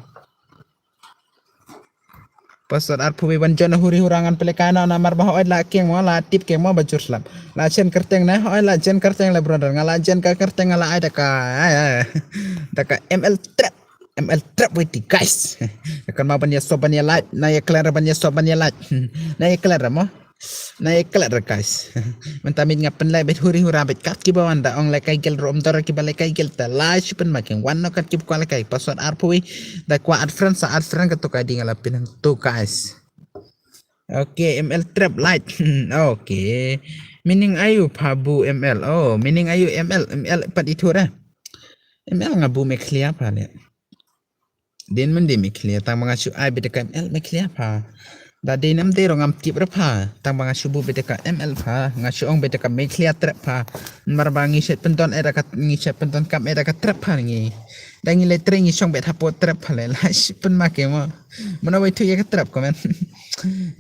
Password arphew wei ban jon huri hura ngan pele kana namar ba hoi la keng mo la tip keng mo ba jur slap. La jen kerteng ne hoi la jen kerteng le brother nga la jen ka kerteng nga la ai da ka ai ai da ka M L trap. M L trap wei ti guys. Kan ma ban ya so ban ya like na ya clear ban ya so ban ya like. Na ya clear mo. Na ïa klet ra guys. Mynta miet nga pynleh beit huri hura beit kat kiba wan da ong lehkai gel ruh ym don ra kiba lehkai gel ta la shu pynma keng wan noh kat kiba kwah lehkai password arphew wei. Da kwah add friend sa add friend kato ka dei nga la pynhangto guys. Okay, M L trap light. Okay. Meaning ayu pha bu M L. Oh, meaning ayu M L, M L pat itu re. M L nga bu Meghalaya pha le. Dei mynta Meghalaya tang ba nga shu ai beit ka M L Meghalaya pha. Da dei nam dei ruh ngam tip re pha. Tang ba nga shu bu beit ka M L pha. Nga shu ong beit ka Meghalaya trap pha. Namar ba ngi shet pyndonkam eh da ka ngi shet pyndonkam eh da ka trap pha ngi. Da ngi leit trei ngi shong beit hapoh trap pha le la shu pynma keng mo. Mano wei tu ïa ka trap ko men.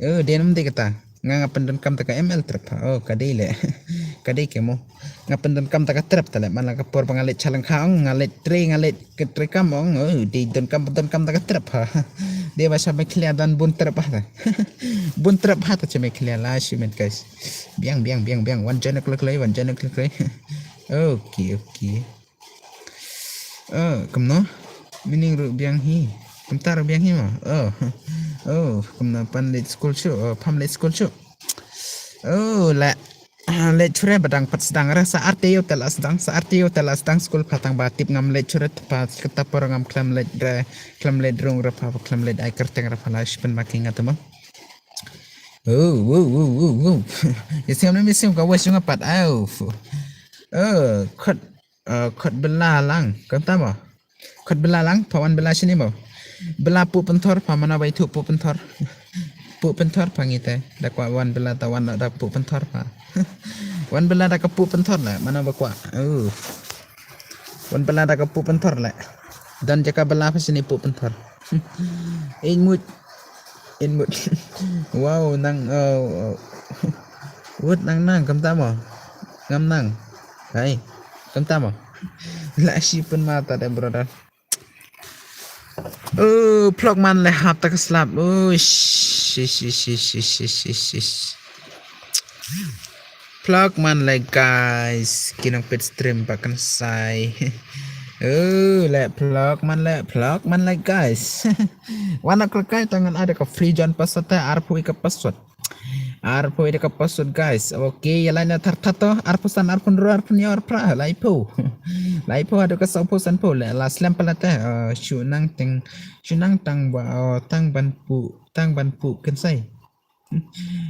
Oh, dei nam dei kata. Nga nga pyndonkam ta ka M L trap pha. Oh, ka dei le. Ka dei keng mo. Nga pyndonkam ta ka trap ta le man la ka por ba nga leit sha lyngkha ong nga leit trei nga leit ka trei kam ong. Oh, dei donkam pyndonkam ta ka trap pha. Dei ba sha Meghalaya don bun trap pha ta. Bun trap pha ta sha Meghalaya la shu met guys. Biang biang biang biang wan jana kle kle wan jana kle kle. Okay, okay. Oh, kumno? Meaning ruh biang hi. Kumta ruh biang hi mo. Oh. Oh, kumno pan leit school shu. Oh, pam leit school shu. Oh, la. Leit shu re ba dang pat sdang re sa arti ïa u te la sdang sa arti ïa u te la sdang school pha tang ba tip ngam leit shu re pa kata por ngam khlem leit re khlem leit rung re pha khlem leit ai kyrteng re pha la shu pynma keng nga te mo. Oh, wow, wow, wow, wow. Ïa siam ne mi siam ka wei shu nga pat au. Oh, khot Ah, khot bela lang, kata mo. Khot bela lang, pha wan bela shini mo. Bela pu pynthor pha mana bai thu pu pynthor. Pu pynthor pha ngi te. Da kwah wan bela ta wan da pu pynthor pha. Wan bela da ka pu pynthor la mana ba kwah. Oh. Wan bela da ka pu pynthor la. Dan jaka bela pha shini pu pynthor. Eng mut. Eng mut. Wow, nang oh, oh. Wut nang nang kam ta mo. Ngam nang. Hai. Kam ta mo. La shi pynma ta de brother. Oh, phlok man le hap ta ka slap. Oh, shi shi shi shi shi shi shi. Phlok man le guys, ki nang peit stream ba kan sai. Oh, le phlok man le, phlok man le guys. Wan na khlak kai tangan ada ka free zone password te arphew ka password. Arphew da ka password guys. Okay, ïa lai na thar thar to arphew san arphew hynriew arphew hynñiew arphew phra laiphew. Laiphew haduh ka sawphew sanphew le la slem palat te. Shu nang teng shu nang tang ba tang ban pu tang ban pu kan sai.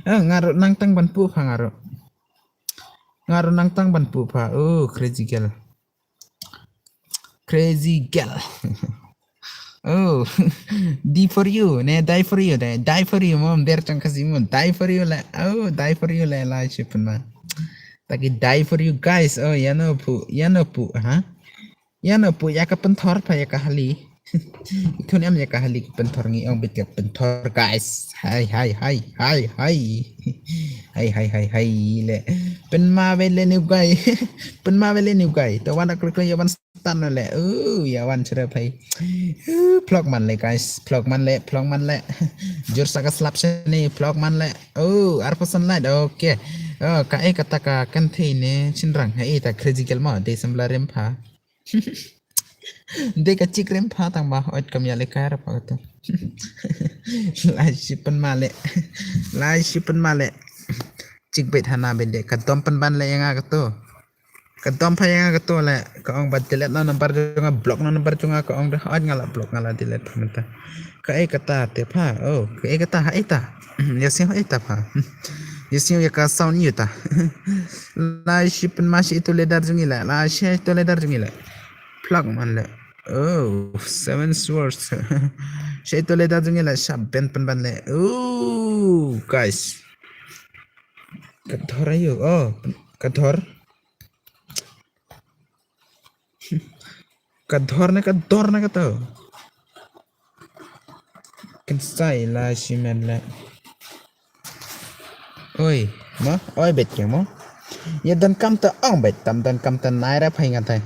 Ah, nga ruh nang tang ban pu pha nga ruh. Nga ruh nang tang ban pu pha. Oh, crazy girl. Crazy girl. Oh, D for you, ne, die for you, ne, die for you, mom, der chang kasi mom, die for you, le, oh, die for you, le, la, shipna. Taki die for you, guys, oh, ïa no pu, ïa no pu, ha? Ïa no pu, ïa ka pynthor pha, ïa ka hali. Ithun em ïa ka hali ka pynthor ngi ong bit ka pynthor guys. Hai hai hai hai hai. Hai hai hai hai le. Pynma bit le new guy. Pynma bit le new guy. To wan da klik ïa wan stan le. Uh, ïa wan chre phai. Uh, phlok man le guys. Phlok man le, phlok man le. Jur sa ka slap shani phlok man le. Oh, arphew san light. Okay. Oh, ka e kata ka kan thei ne chinrang. Hai ta crazy girl ma de sambla rem pha. Dei ka chik rem pha tang ba ot kam ïa le kai ra pha kato. Lai shi pynma le. Lai shi pynma le. Chik beit hana beit de ka dom pynban le ïa nga kato. Ka dom pha ïa nga kato le ka ong ba delete no number jong nga block no number jong nga ka ong de ot nga la block nga la delete pha mynta. Ka e kata te pha. Oh, ka e kata ha e ta. Ïa sing ha e ta pha. Ïa sing ïa ka sound ïa ta. Lai shi pynma shi itu ledar jong i le. Lai shi itu ledar jong i le. Phlok man le. Oh, seven swords. Shi itu ledar jong i le. Sha ben pynban le. Oh, guys. Ka thor ayu. Oh, ka thor. Ka dhor ne ka dhor ne ka to. Kan sai la shi men le. Oi, mo, oi bet ke mo. Ïa don kam to ong bet tam don kam to nai ra phai ngan thai.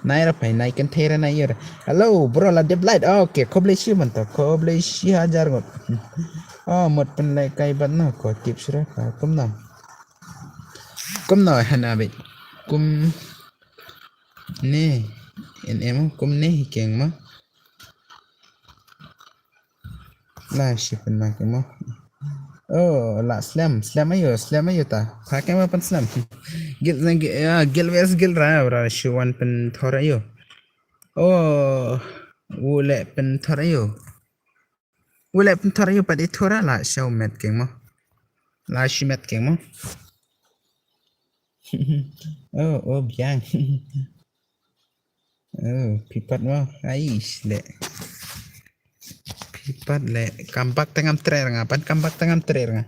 Nai ra phai nai kan thera nai ïa. Hello bro la dep light. Okay, khoblei shi man to. Khoblei shi hajar ngot. Oh, mot pen lai kai bat no ko tip sura ka kum no. Kum no hana bet. Kum Ne, en em kum ne hi keng ma. La shi pynma keng ma. Oh, la slem, slem aïu, slem aïu ta. Pha keng ma pynslem. Gil, gil, ya, gil wes gil ra, ra shu wan pynthor aïu. Oh, u leh pynthor aïu. U leh pynthor aïu pat i thor la shu met keng mo. La shu met keng mo. Oh, oh, biang. Oh, phi pat mo. Ai, leh. Phi pat leh. Kam bak tang am treh nga, pan kam bak tang am treh nga.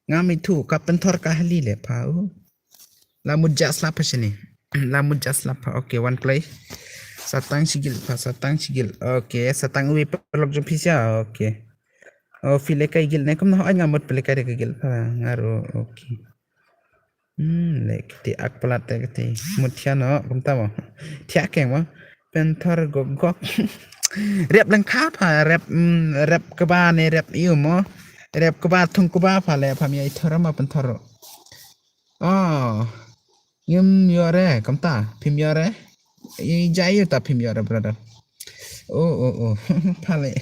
Ngam ithuh, ka pynthor ka hali leh pha. Oh. La mut ja slap pha shane. La mut ja slap pha. Okay, one play. Sa tang shi gil pha, sa tang shi gil. Okay, sa tang uwi paralok jong phi sha. Okay. Oh, phi leh kai gil ne kumno, ai nga mut phi leh kai de ka gil pha. Nga ruh, okay. Hmm, leh kti ak palat te kti. Mut thiah noh, kumta mo. Thiah keng mo. Pynthor gok gok. Rep lengkha pha, rep, mm, rep kba ne rep aïu mo. Rep kba thung kba pha leh pha mi ai thor ma pynthor. Oh. Ngim ïoh re, kumta, phim ïoh re. I ja ïoh ta phim ïoh re, brother. Oh, oh, oh. Pha leh.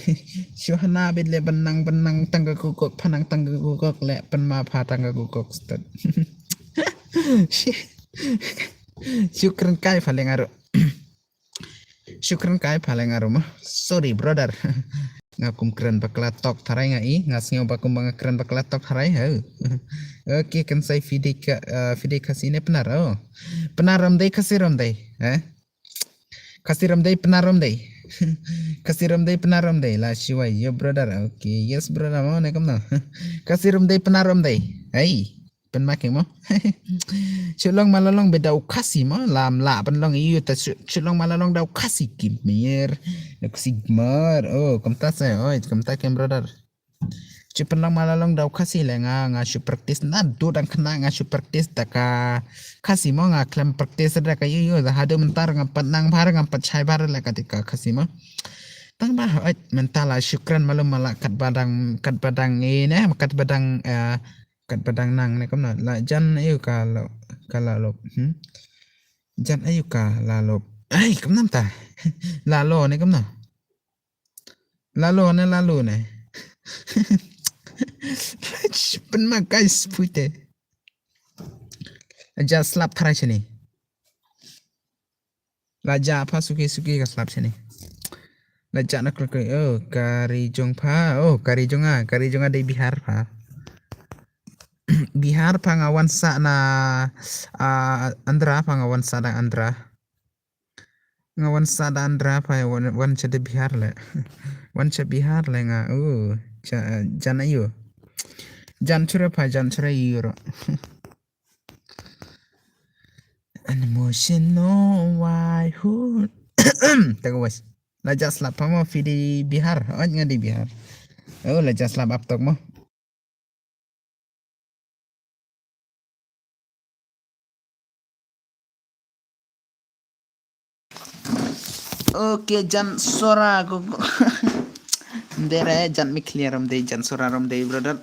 Shu hana bit leh ban nang, ban nang tang ka kukok, pha nang tang ka kukok leh, pynma pha tang ka kukok stet. Shi-, shu kren kai pha leh nga ruh. Shu kren kai pha leh nga ruh mo. Sorry, brother. Nga kum kren bakla tok tharai nga i, nga sngew ba kum ba nga kren bakla tok tharai. Ho. Okay, kan sai phi dei ka, uh, phi dei Khasi ne Pnar, oh. Pnar ram dei, Khasi ram dei, eh? Khasi ram dei, Pnar ram dei. Khasi ram dei, Pnar ram dei. La shu wai, yo brother. Okay, yes brother mo ne kumno. Khasi ram dei, Pnar ram dei. Hey. Pynma keng mo. Shu long ma la long beit da u Khasi mo, lam la pynlong ïa u ta shu, shu long ma la long da u Khasi ki mer. Da u Khasi mer. Oh, kumta se, oi, kumta keng brother. Shu pynlong ma la long da u Khasi leh nga, nga shu practice na du dang khynnah nga shu practice da ka Khasi mo, nga khlem practice da ka ïa u, da haduh mynta nga pat nang bha, nga pat shai bha leh ka dei ka Khasi mo. Tang ba, oi, mynta la shu kren malu ma la katba dang, katba dang ine, katba dang, eh, Katba dang nang ne kumno. La jan aïu ka la, ka la lop. Hmm? Jan aïu ka la lop. Ai, kumno ta. La lo ne kumno. La lo ne, la lo ne. Pynma guys, pute. Ja slap tharai shane. La ja pha suki suki ka slap shane. La ja na kul kul. Oh, ka ri jong pha. Oh, ka ri jong nga. Ka ri jong nga dei Bihar pha. Bihar pha nga wan sah na, ah, Andhra pha nga wan sah da Andhra. Nga wan sah da Andhra pha wan, wan sha da Bihar leh. Wan sha Bihar leh nga. Oh, ja, jan aïu. Jan chura pha, jan chura ïu ro. An emotional why who. Taga was. La ja slap pha mo phi dei Bihar. Oh, nga dei Bihar. Oh, la ja slap ap tok mo. Okay, jan sora ko. Ndere jan mi clear ram dei, jan sora ram dei, brother.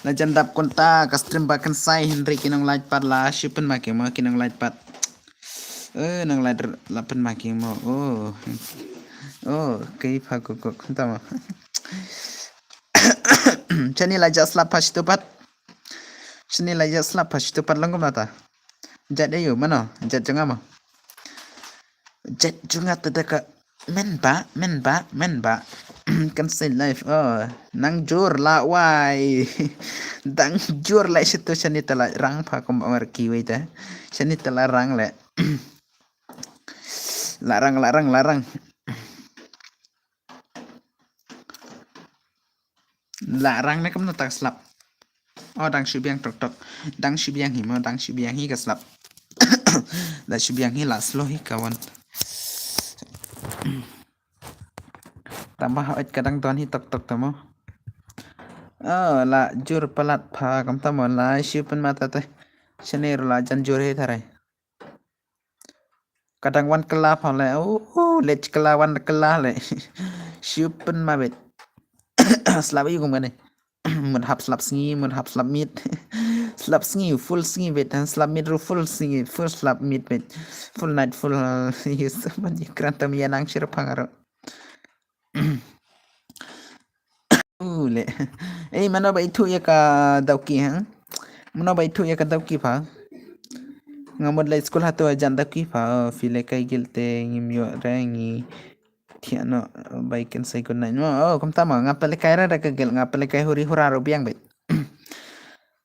La jan dap konta ka stream ba kan sai hynrei ki nonglait pat la shu pynma ki ma ki nonglait pat. Eh, nonglait la pynma ki ma. Oh. Oh, kai pha ko ko konta ma. Chani la ja slap pha shu pat. Chani la ja slap pha shu pat lang kumta. Jat aïu mano, jat jong nga mo. Jat jong nga te da ka men ba, men ba, men ba. Kan sei live. Oh, nang jur la wai. Dang jur la shu tu shani te la rang pha kum amar ki wei te. Shani te la rang le. La rang, la rang, la rang. La rang ne kumno ta slap. Oh, dang shu biang tok tok. Dang shu biang hi mo, dang shu biang hi ka slap. La shu biang hi la slow hi ka wan. Tang ba ha ot ka dang don hi tok tok ta mo. Oh, la jur palat pha kam ta mo la shu pynma ta te. Shane ru la jan jur hi tharai. Ka dang wan kylla pha le, oh, oh, leh kylla wan kylla le. Shu pynma beit. Slap aïu kum kane. Mut hap slap sngi, mut hap slap miet. Slap sngi, full sngi beit. Han slap miet ru full sngi, full slap miet beit. Full night, full, uh, yes, man, ïa kren tam ïa nang shira pha nga ro. Ei, mano ba ithuh ïa ka Dawki, ha? Mano ba ithuh ïa ka Dawki pha? Nga mut leit skul hato jan Dawki pha, phi leit kai gil te ngim ïoh re ngi thiah noh, bai kan sai good night. Oh, kumta ma, nga pele kai ra da ka gil, nga pele kai huri hura ro biang beit.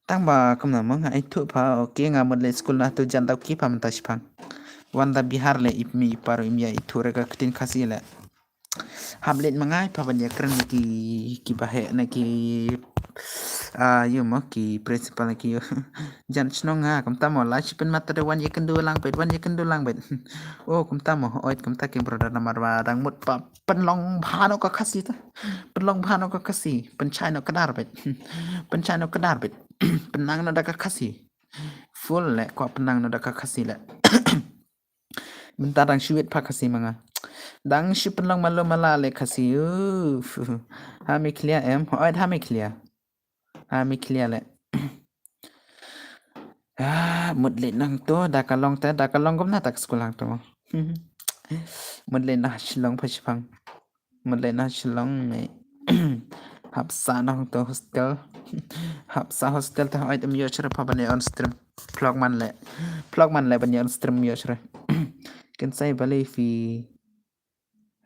Tang ba kumna ma nga ithuh pha, okay, nga mut leit skul na tu jan Dawki pha mynta shipang. Wan da Bihar le ip mi ipar im ïa ithuh re ka ktien Khasi le. Hap leit ma ngai pha ban ïa kren na ki, ki baheh na ki, ah, ïa ma ki principal na ki ïa. Jan shnong nga, kumta mo, la shi pynmat da wan ïa kyndu lang beit, wan ïa kyndu lang beit. Oh, kumta mo, oit kumta ki brother namar ba dang mut pa pynlong bha noh ka Khasi ta. Pynlong bha noh ka Khasi, pynshai noh ka dar beit. Pynshai noh ka dar beit. Pynnang noh da ka Khasi. Full le, kwah pynnang noh da ka Khasi le. Mynta dang shu wit pha Khasi ma nga. Dang shu pynlong malu mala le Khasi. Uf. Ha mi khlia em. Oit ha mi khlia. Ha mi khlia le. Ah, mut leit nang to, da ka long te, da ka long kumna ta ka skul hang to. Mut leit na Shillong pha shipang. Mut leit na Shillong ne. Hap sa nang to hostel. Hap sa hostel te oit em ïoh shre pha ban ïa on stream. Vlog man le. Vlog man le ban ïa on stream ïoh shre. Kan sai bale phi.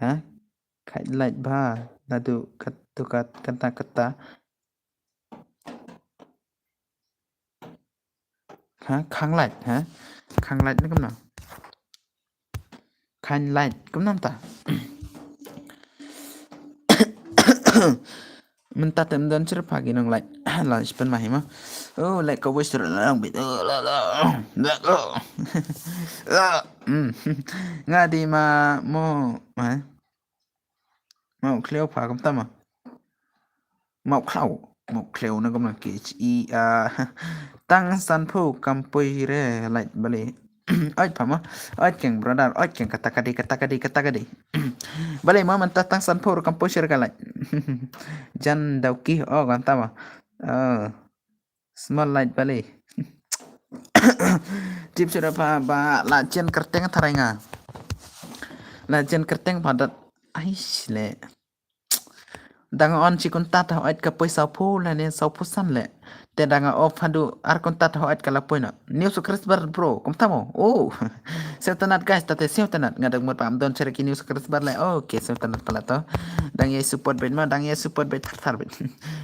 Ha? Khait lait bha. Nadu kat tu kat kata kata. Ha, khang lait, ha? Khang lait ne kumno? Khang lait, kumno mynta? Mynta te ym don shre pha ki nong lait. La shi pynmai hi ma. Oh, lait ka voice lang bit. Oh, la, la. La, la. Hmm. Nga dei ma mo, ha? Mawkhliew pha kumta ma. Mawkhlaw. Mawkhliew na kumna ki H E, ah, tang sanphew kam poi re lait bale. Oit pha ma. Oit keng brother, oit keng kata ka dei, kata ka dei, kata ka dei. Bale ma mynta tang sanphew ruh kam poi re ka lait. Jan Dawki, oh, kumta ma. Oh. Small light bale. Tip shuh da pha ba la jen kyrteng tharai nga. La jen kyrteng pha dat. Aish le. Dang on shi kynta ta oit ka poi sawphew lane sawphew san le. Te dang off haduh ar kynta ta oit ka la poi noh. New subscriber bro, kumta mo. Oh. Sngewtynnat guys, ta te sngewtynnat nga dang mut ba ym don shre ki new subscriber le. Okay, sngewtynnat palat to. Dang ïa support beit ma, dang ïa support beit thar thar beit.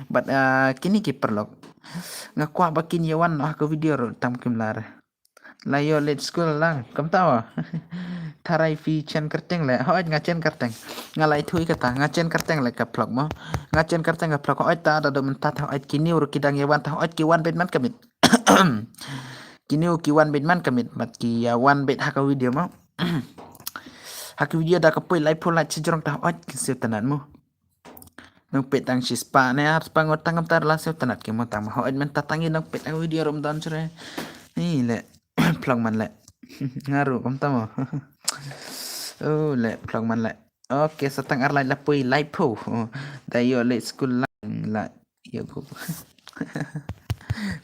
But, ah, kine ki paralok. Nga kwah ba kin ïa wan ha ka video ruh tam kim lar. La ïoh leit skul lang, kumta mo. Tharai phi chen kyrteng le, hooid nga chen kyrteng. Nga la ithuh kata, nga chen kyrteng le ka vlog mo. Nga chen kyrteng ka vlog, hooid ta da dum mynta ta, hooid kine ruh ki dang ïa wan ta, hooid ki wan beit man ka miet. Kine ruh ki wan beit man ka miet, bad ki ïa wan beit ha ka video mo. Ha ka video da ka poi laiphew lait shajrong ta, hooid ki sngewtynnat mo. Nang peit tang shispah ne arspah ngut tang kumta la sngewtynnat ki mo tang ma hooid mynta tang ïa nang peit tang video ruh ym don shre. Hi le. Phlong man le. Nga ruh kumta mo. Oh le phlong man le. Okay, sa tang ar lait la poi laiphew. Oh, da ïoh leit skul lang la ïoh gu.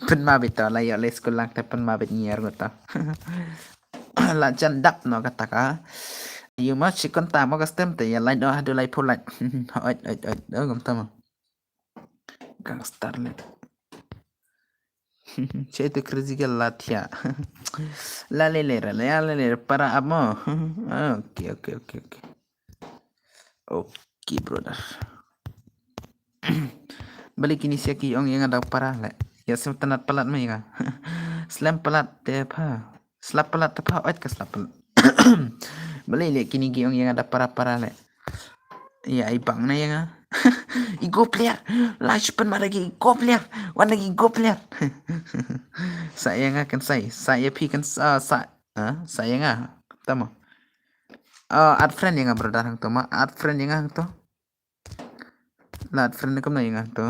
Pynma beit to la ïoh leit skul lang te pynma beit ngi ar ngut to. La jan dap noh kata ka. Ïa ma shi kynta mo ka stem te ïa lait noh haduh laiphew lait. Oit, oit, oit. Oh, kumta mo. Gangster le. Che tu crazy girl la thiah. La le le ra, la le le ra, para ap mo. Okay, okay, okay, okay. Okay, brother. Balei kine sia ki ong ïa nga da para le. Ïa sngewtynnat palat ma ïa nga. Slem palat te pha. Slap palat te pha, oit ka slap palat. Balei le kine ki ong ïa nga da para para le. Ïa ai bang na ïa nga. Ego player. La shu pynmad da ki ego player. Wan da ki ego player. Sa ïa nga kan sai. Sa ïa phi kan sa, sa. Ha? Sa ïa nga. Tama. Ah, add friend ïa nga brother hangto ma. Add friend ïa nga hangto. La add friend kumno ïa nga hangto.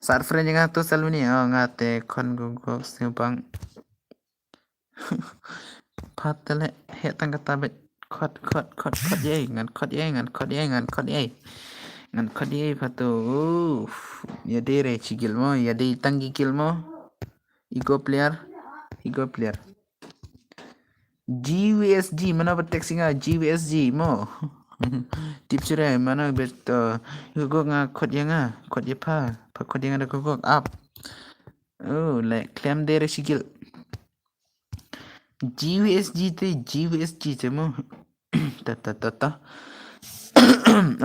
Sa add friend ïa nga hangto Salmini. Oh, nga te khon gogok sniewbang. Pat tele he tang kata bet. Khot, khot, khot, khot ïa, ngan khot ïa, ngan khot ïa, ngan khot ïa. Ngan khot ïa pat to. Uf. Ïa dei re chi gil mo, ïa dei tang ki gil mo. Ego player. Ego player. G U S G, mano ba text ïa nga G U S G mo. Tip shuh re, mano bet, uh, guguk nga khot ïa nga, khot ïa pha, pha khot ïa nga da guguk ap. Oh, leh khlem de re shi guild. G V S G te, G V S G te mo. Ta, ta, ta, ta.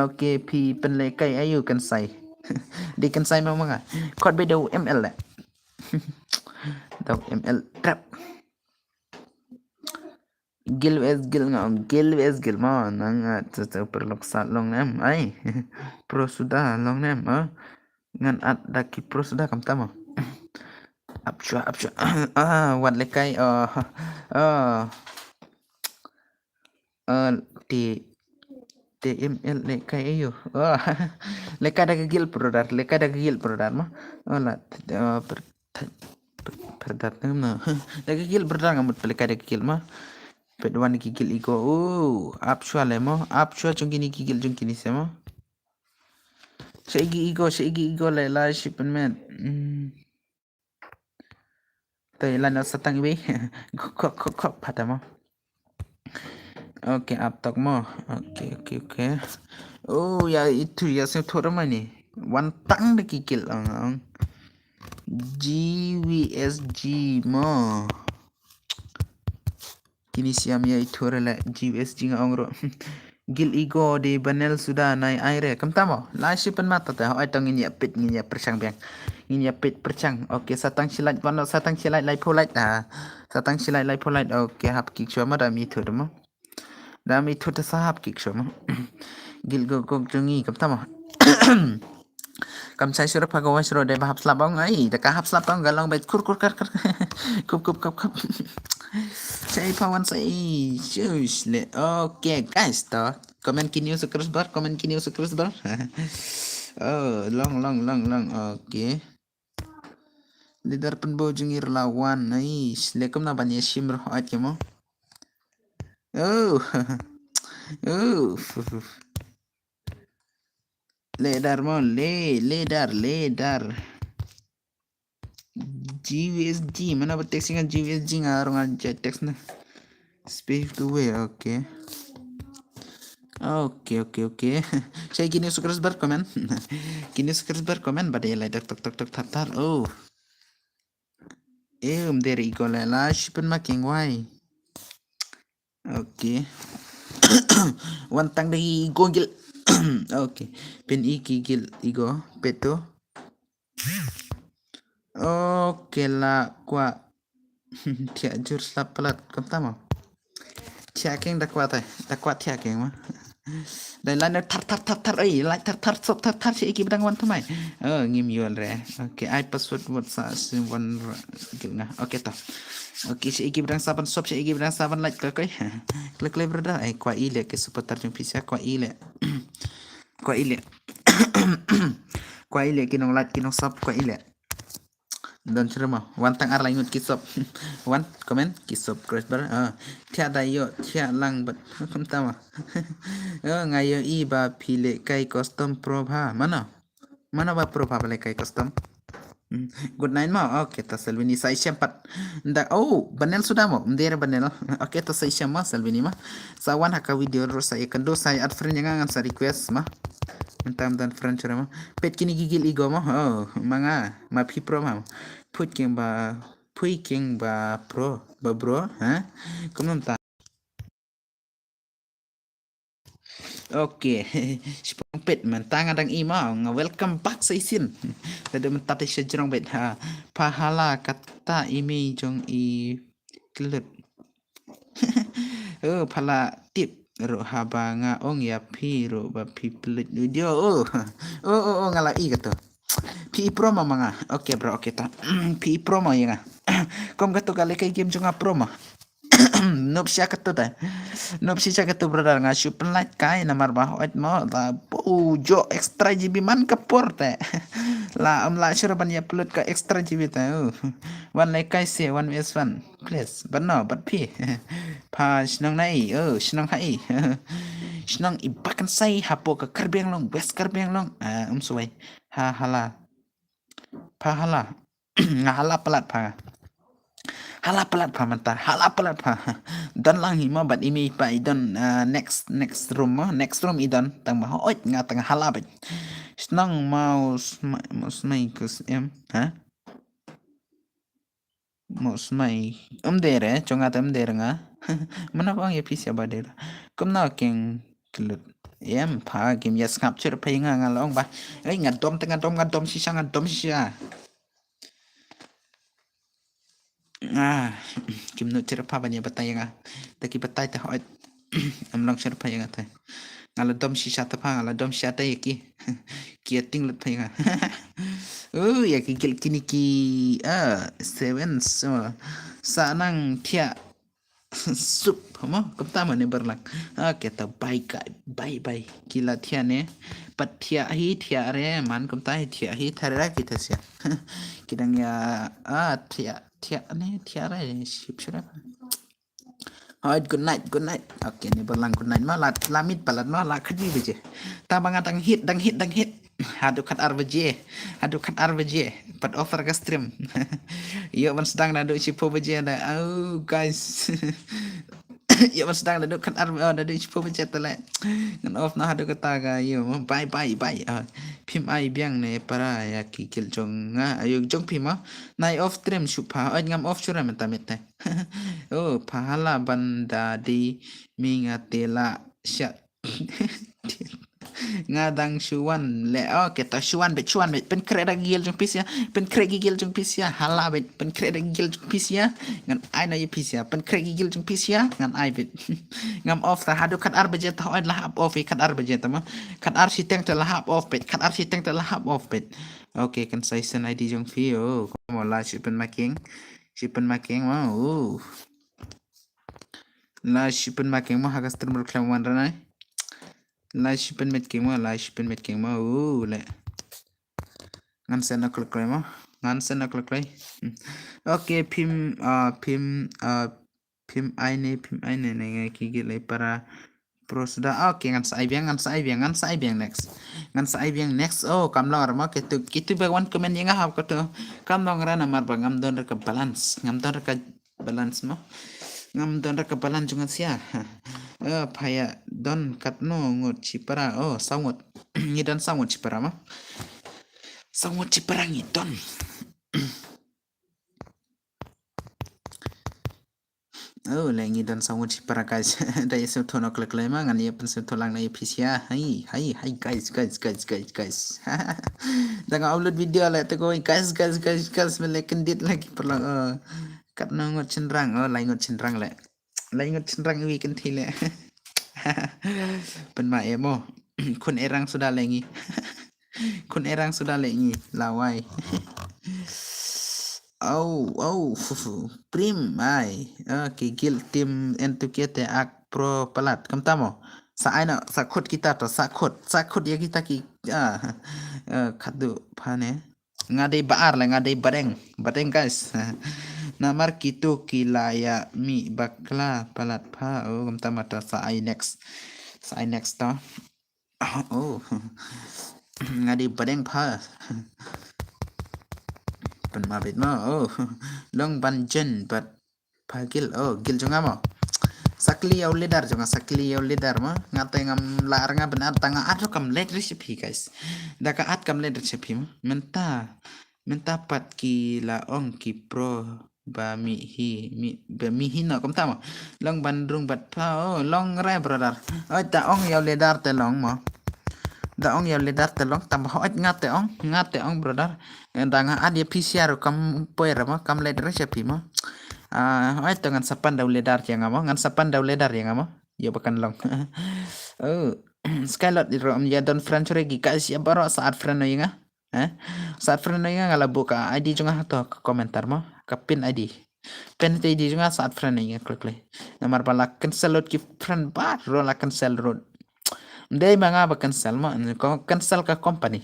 Okay, phi pynlehkai aïu, kynsai? Dei kynsai ma ma nga. Khot beit da u M L leh. Da u M L trap. Guild V S guild nga ong, guild V S guild mo, nang, ah, tu, tu, perlok sat long nem, ai. Pro suda long nem, ah. Ngan at da ki pro suda, kumta mo. Ap shwa, ap shwa. Ah, wat lehkai, ah, ah. Ah, ti, T M L lehkai aïu. Ah, lehkai da ka guild brother, lehkai da ka guild brother mo. Oh, la, ah, per-, per-, brother, no. Da ka guild brother nga mut pynlehkai da ka guild mo. Peit wan ki guild ego. Oh, ap shwa leh mo, ap shwa jong kine ki guild jong kine se mo. Shaei ki ego, shaei ki ego leh la shi pynmet. Hmm. Te la na satang iwei. Khop, khop, khop, khop, phata mo. Okay, ap tok mo. Okay, okay, okay. Oh, ïa itu, ïa sngewthuh ma ni. Wan tang da ki guild ong, ong. G V S G mo. Kine sha ïa ithuh re leh, G V S G nga ong ruh. Guild ego de banel suda nai ai re. Kumta mo, la shi pynmat te, hooid to ngin ïa peit, ngin ïa pyrshang biang. Ngin ïa peit pyrshang. Okay, sa tang shi like, wan noh sa tang shi like, laiphew like, ah. Sa tang shi like, laiphew like. Okay, hap kik shuwa mo, da mi ithuh te mo. Da mi ithuh te sa hap kik shuwa mo. Guild gogok jong ngi, kumta mo. Kam shai shuh re pha, ka wai shuh re, dei ba hap slap ong, ai, da ka hap slap ong ka long beit kur kur kar kar. Kup kup kup kup. Shai pha wan shai, shush leh. Okay, guys, to. Comment kine u subscriber, comment kine u subscriber. Oh, long, long, long, long. Okay. Leader pynbor jong ngi ruh la wan, ai, leh kumno ban ïa shim ruh, ait ke mo. Oh. Oh. Leader mo, le, leader, leader. G V S G, mana ba text nga G V S G nga ruh nga jot text na. Space the way, okay. Okay, okay, okay. Shai kine u subscriber comment. Kine u subscriber comment ba dei lai tok tok tok tok thar thar. Oh. Eh, um dei re ego leh la shi pynma keng wai. Okay. Wan tang da ki ego guild. Okay. Pyn-i ki guild ego. Peit to. Okay, la kwah thiah jur slap palat, kumta mo. Thiah keng da kwah te, da kwah thiah keng mo. Dei la ne thar thar thar thar, ei, la thar thar sop thar thar, shaei kiba dang wan thymmai. Oh, ngim ïoh re. Okay, ai password wat sa sim wan ra-, guild nga. Okay to. Okay, shaei kiba dang sa ban sop, shaei kiba dang sa ban like, okay. Klik klik brother, ai kwah i leh ki supporter jong phi sha, kwah i leh. Kwah i leh. Kwah i leh ki nonglait ki nongsop, kwah i leh. Don shuh re mo. Wan tang ar lai ngut ki sop. Wan comment ki sop, subscriber. Ah, thiah da ïoh, thiah lang bad. Kumta mo. Oh, nga ïohi ba phi lehkai custom pro bha. Mano? Mano ba pro bha ba lehkai custom? Hmm. Good night mo. Okay, to Salvini sa ïashem pat. Nda, oh, banel suda mo. Ym dei re banel. Okay, to sa ïashem mo Salvini mo. Sa wan ha ka video ruh sa ïakynduh, sa ïa-add friend ïa nga, ngan sa request mo. Mynta ym don friend shuh re mo. Peit kine ki guild ego mo. Oh, ma nga, ma phi pro mo. Phi keng ba, phi keng ba pro, ba bro, ha? Kumno mynta? Okay. Shipang peit mynta nga dang i mo, nga welcome back sa shisien. Lada mynta te sha jrong beit ha. Pha hala kata i mei jong i klut. Oh, pha la tip ruh haba nga ong ïa phi ruh ba phi pynlut video. Oh. Oh, oh, oh, nga la i kato. Phi i pro mo ma nga. Okay bro, okay ta. Phi i pro mo ïa nga. Kum kato ka lehkai game jong nga pro mo. Nop sha kato ta. Nop sha kato brother, nga shu pynlait kai namar ba hooid mo ta. Oh, jooh extra G B man ka por te. La ym lah shuh ban ïa pynlut ka extra G B te. Oh. Wan lehkai se, wan V S wan. Please, bad no, bad phi. Pha shnong naei, oh, shnong haei. Shnong i ba kynsai hapoh ka Karbi Anglong, West Karbi Anglong. Ah, um suwai. Ha hala. Pha hala. Nga hala palat pha. Hala palat pha mynta, hala palat pha. Don lang hi mo, bad i mei pat i don, ah, next, next room mo, next room i don, tang ba hooid nga tang hala bad. Shnong Mawsmai, Mawsmai kus em, ha? Mawsmai. Um dei re, jong nga te um dei re nga. Mana bang ïa phi sia ba dei re. Kumno king klut. Em pha kim ïa sngap chur pha nga nga long ba. Ei, nga dom te nga dom, nga dom shisha, nga dom shisha. Ah, kim no chur pha ban ïa batai nga. Ta ki batai ta hooid. Am long chur pha nga ta. Nga la dom shisha ta pha, nga la dom shisha ta ïa ki. Ki ïa ting lut pha nga. Oh, ïa ki gil kini ki, ah, seven, so. Sa nang thiah sup mo, kumta mo ne barlang. Okay, ta bye guys, bye bye. Ki la thiah ne. Pat thiah hi, thiah re, man kumta hi, thiah hi, thare ra ki ta sia. Ki dang ïa, ah, thiah, thiah ne, thiah re, sip sip re. Alright, good night, good night. Okay, ne barlang good night mo, la, la mit palat mo, la khatwi baje. Ta ba nga dang hit, dang hit, dang hit. Haduh khat ar baje. Haduh khat ar baje. Pat off ka stream. Ïoh ban sdang naduh shiphew baje da. Oh, guys. Ïoh ban sdang naduh khat ar, oh, naduh shiphew baje ta le. Ngan off na haduh kata ka ïoh. Bye, bye, bye. Ah, phim ai biang ne para ïa ki gil jong nga. Ïa jong phim ah. Nai off stream shu pha. Oi, ngam off shuh re mynta mynta. Oh, pha hala ban da di mi nga te la shat. Nga dang shu wan le. Oh, kata shu wan bit, shu wan bit. Pynkhreh da ki gil jong phi sia. Pynkhreh ki gil jong phi sia. Hala bit. Pynkhreh da ki gil jong phi sia. Ngan ai na ïa phi sia. Pynkhreh ki gil jong phi sia. Ngan ai bit. Ngam off ta haduh khat ar baje ta, oi, la hap off, khat ar baje ta mo. Khat ar shiteng ta la hap off bit. Khat ar shiteng ta la hap off bit. Okay, kan sa ïa send I D jong phi. Oh, mo la shu pynmaking. Shu pynmaking mo. Oh. La shu pynmaking mo ha ka stream ruh khlem wan ranai. La shu pynmaking mo, la shu pynmaking mo. Uh, le. Ngan send na klik mo. Ngan send na klik. Hmm. Okay, phim, ah, phim, ah, phim ai ne, phim ai ne, ne ngai ki gil ai para pros da. Okay, ngan sa ai biang, ngan sa ai biang, ngan sa ai biang next. Ngan sa ai biang next. Oh, kam long ra mo, kitu, kitu ba wan comment ïa nga hap katu. Kam long ra namar ba ngam don ra ka balance. Ngam don ra ka balance mo. Ngam don ra ka balance jong nga sia. Eh, pha ïa don katno ngut shipara. Oh, saw ngut. Ngi don saw ngut shipara mo. Saw ngut shipara ngi don. Oh, le ngi don saw ngut shipara guys. Da ïa sngewthuh na klik le ma ngan ïa pynsngewthuh lang na ïa phi sia. Hai, hai, hai guys, guys, guys, guys, guys. Da nga upload video le te ko guys, guys, guys, guys, me le kyndit lagi paralok. Oh. Katno ngut shynrang, oh, lai ngut shynrang le. Lai ngut shynrang iwi kynthei le. Pynma e mo. Khun erang suda le ngi. Khun erang suda le ngi. Lawai. Au, au, fu, fu. Prim, ai. Okay, guild team N two K te ak pro palat. Kumta mo. Sa ai na, sa khut kita to, sa khut, sa khut ïa kita ki, ah, eh, khadduh pha ne. Nga dei ba ar le, nga dei badeng, badeng guys. Namar kitu ki la ïa mih bakla palat pha. Oh, kumta mata sa ai next. Sa ai next to. Oh. Nga dei badeng pha. Pynma bit mo. Oh. Long ban jen bad pha guild. Oh, guild jong nga mo. Sa kylli ïa u leader jong nga, sa kylli ïa u leader mo. Nga te ngam lah re nga ban add, tang nga add ruh kam leit re sha phi guys. Da ka add kam leit re sha phi mo. Mynta, mynta pat ki la ong ki pro ba mih hi, mih, ba mih hi no kumta mo. Long ban rung bad pha, oh, long re brother. Oi, ta ong ïa u leader te long mo. Da ong ïa u leader te long, tang ba hooid nga te ong, nga te ong brother. Da nga add ïa phi sia ruh kam poi re mo, kam leit re sha phi mo. Ah, hooid to ngan sa pan da u leader ïa nga mo, ngan sa pan da u leader ïa nga mo. Ïa ba kan long. Oh, Skylord ruh ym ïa don friend shuh re ki guys, ïa baroh sa add friend noh ïa nga. Eh? Sa add friend noh ïa nga, nga la buh ka I D jong nga ha to ka komentar mo, ka pin I D. Pin I D jong nga sa add friend noh ïa nga klik klik. Namar ba la cancel lut ki friend baroh, la cancel lut. Ym dei ma nga ba cancel mo, ko cancel ka company.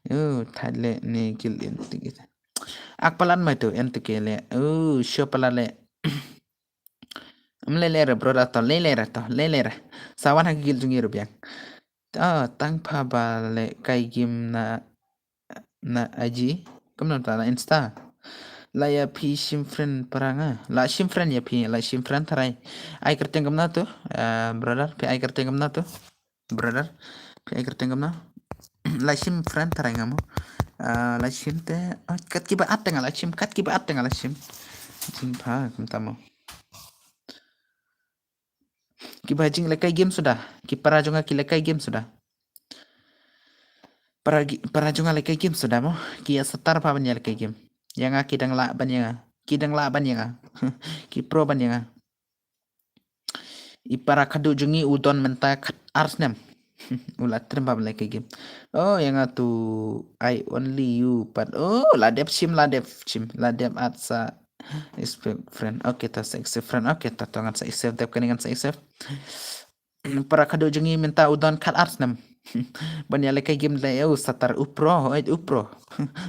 Oh, thad le ne guild N two K. Ak palat mai tu N two K le. Oh, show palat le. Ym le le re brother to, le le re to, le le re. Sa wan ha guild jong ngi ruh biang. Ah, tang pha ba le kai game na, na I G. Kumno ta na Insta. La ïa phi shim friend para nga. La shim friend ïa phi, la shim friend tharai. Ai kyrteng kumno to, eh, brother, phi ai kyrteng kumno to? Brother, phi ai kyrteng kumno? La shim friend tharai nga mo. Eh, la shim te, oh, kat ki ba at te nga la shim, kat ki ba at te nga la shim. Jingpha, kumta mo. Ki ba jinglehkai game suda. Ki para jong nga ki lehkai game suda. Para gi-, para jong nga lehkai game suda mo. Ki ïa satar pa ban ïa lehkai game. Ïa nga ki dang lah ban ïa nga. Ki dang lah ban ïa nga. Ki pro ban ïa nga. I para khadduh jong ngi u don mynta khat ar snem. U la trem pa ban lehkai game. Oh, ïa nga tu I only you pat. Oh, la dep shim, la dep shim, la dep at sa accept friend. Okay, ta sa accept friend. Okay, ta to ngan sa accept, dep kane ngan sa accept. Para khadduh jong ngi mynta u don khat ar snem. Ban ïa lehkai game le u satar u pro, hooid u pro.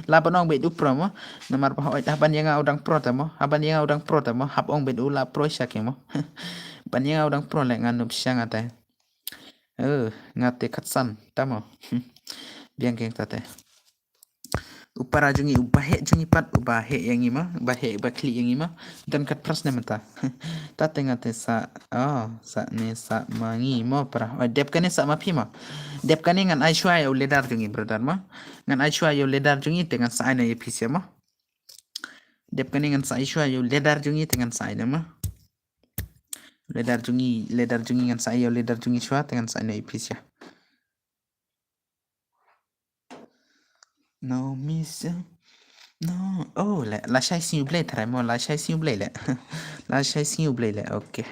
La ban ong beit u pro mo. Namar ba hooid, ha ban ïa nga u dang pro te mo. Ha ban ïa nga u dang pro te mo. Hap ong beit u la pro sha ke mo. Ban ïa nga u dang pro le nga nup sha nga te. Eh, nga te khatsan, ta mo. Biang keng ta te. U para jong ngi, u ba heh jong ngi pat, u ba heh ïa ngi ma, u ba heh ba khlieh ïa ngi ma. Don khat phra snem mynta. Ta te nga te sa, oh, sa ne sa ma ngi mo para. Oh, dep kane sa ma phi ma. Dep kane ngan ai shuwa ïa u leader jong ngi brother ma. Ngan ai shuwa ïa u leader jong ngi te ngan sa ai na ïa phi sha ma. Dep kane ngan sa ai shuwa ïa u leader jong ngi te ngan sa ai na ma. Leader jong ngi, leader jong ngi ngan sa ai ïa u leader jong ngi shuwa te ngan sa ai na ïa phi sha. No miss you. No. Oh, la, la shai sngi u Blei tharai mo, la shai sngi u Blei le. La shai sngi u Blei le. Okay.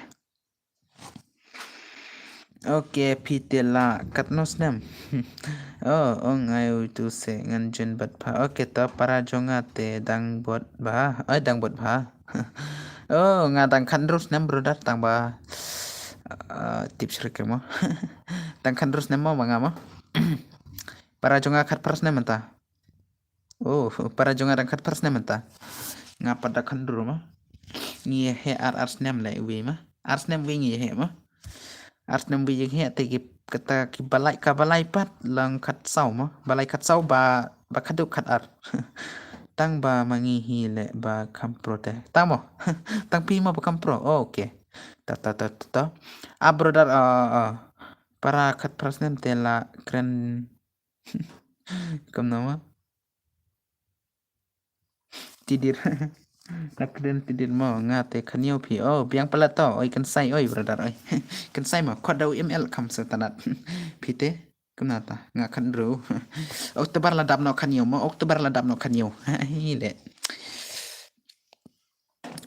Okay, phi te la katno snem. Oh, ong ai u tu se ngan join bad pha. Okay, to para jong nga te dang bud bha. Ai dang bud bha. Oh, nga dang khatnru snem brother tang ba. Ah, tip shrik mo. Dang khatnru snem mo ma nga mo. Para jong nga khat phra snem mynta. Oh, para jong nga dang khat phra snem mynta. Nga pat da khatnru ma. Ngi heh ar ar snem le wi ma. Ar snem wi ngi heh ma. Ar snem wi ngi heh te ki kata ki balai ka balai pat lang khat saw ma. Balai khat saw ba, ba khadduh khat ar. Tang ba ma ngi hi le ba kham pro te. Tang mo. Tang phi mo ba kham pro. Oh, okay. Ta ta ta ta ta. Ah, brother, ah, ah. Para khat phra snem te la kren Kumno mo? Tidir. Nak den tidir mo nga te khañiew phi. Oh, biang palat to. Oi, kan sai oi, brother oi. Kan sai mo. Khot da u M L kam sa tanat. Phi te. Kumno ta. Nga khatnru. October la dap no khañiew mo. October la dap no khañiew. Hi le.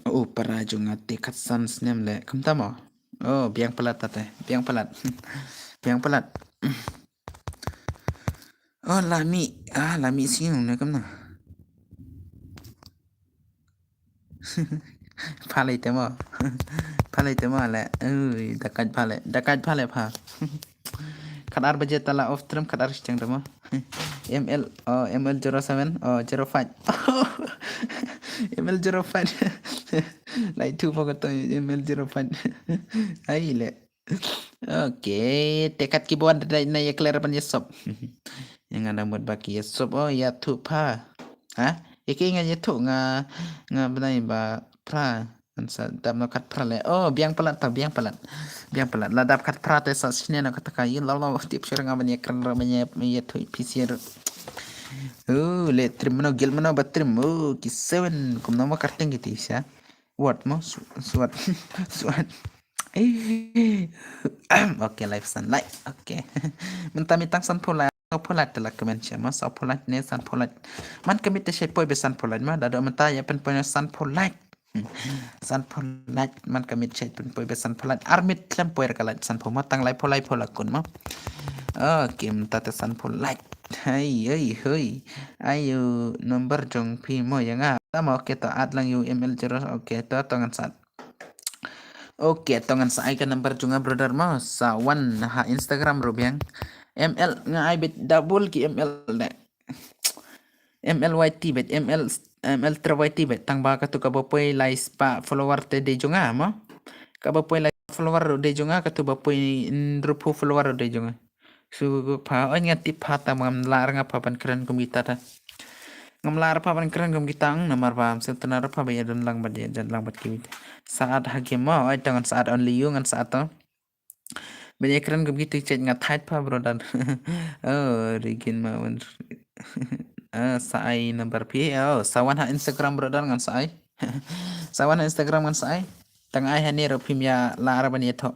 Oh, para jong nga te khatsan snem le. Kumta mo. Oh, biang palat ta te. Biang palat. Biang palat. Oh, la mih. Ah, la mih sing ne kumno. Pha lei te mo. Pha lei te mo le. Ui, da kait pha le. Da kait pha le pha. Khat ar baje ta la off stream khat ar shiteng te mo. M L, oh, M L zero seven, oh, zero five. M L zero five. Lai tu pha ka to M L zero five. Ai le. Okay, te kat ki bawon da na ya clear ban ya sop. Yang ada mut baki ya sop, oh, ya tu pha. Ha? Ya ki nga ya tu nga, nga bnai ba pra. Ngan sa dap no khat phra le. Oh, biang palat ta, biang palat. Biang palat. La dap khat phra te sa sine no kata ka. Yin la la tip sir nga ban ya kran ra ban ya, ban ya tu P C R. Oh, le trim mano gil mano ba trim. Oh, ki seven. Kum nama karteng gitu sha. What mo? Su-, suat. Suat. Eh. Okay, live san like. Okay. Mynta mi tang san pulai. Sa pulai te la comment sha ma. Sa pulai ne san pulai. Man ka mit te shai poi be san pulai ma. Da do mynta ya pen poi san pulai. Hmm. San pulai man ka mit shai pen poi be san pulai. Ar mit klem poi ra ka lai san pulai ma. Tang lai pulai pulai kun ma. Okay, mynta te san pulai. Hai, hai, hai. Ayu number jong phi mo ya nga. Tama, okay, to add lang yu M L zero. Okay, to, to ngan sat. Okay, to ngan sa ai ka number jong nga brother mo. Sa wan ha Instagram ruh biang. M L nga ai bit double ki M L de. M L Y T bit, M L, M L try Y T bit. Tang ba ka tu ka ba poi lai spah follower te de jong nga mo. Ka ba poi lai follower ruh de jong nga, ka tu ba poi hynriewphew follower ruh de jong nga. Su pha, oi nga tip pha ta ngam lah nga pha ban kren kum kita ta. Ngam lah ruh pha ban kren kum kita, namar ba ym sngewtynnat ruh pha ba ïa don lang bad ïa jan lang bad kiwei. Sa'at ha game mo, oi to ngan sa'at, only you ngan sa'at to. Ban ïa kren kum kita check nga thait pha brother. Oh, Regin ma wan. Ah, sa ai number phi. Oh, sa wan ha Instagram brother ngan sa ai. Sa wan ha Instagram ngan sa ai. Tang ai hane ruh phim ïa lah ruh ban ïa thoh.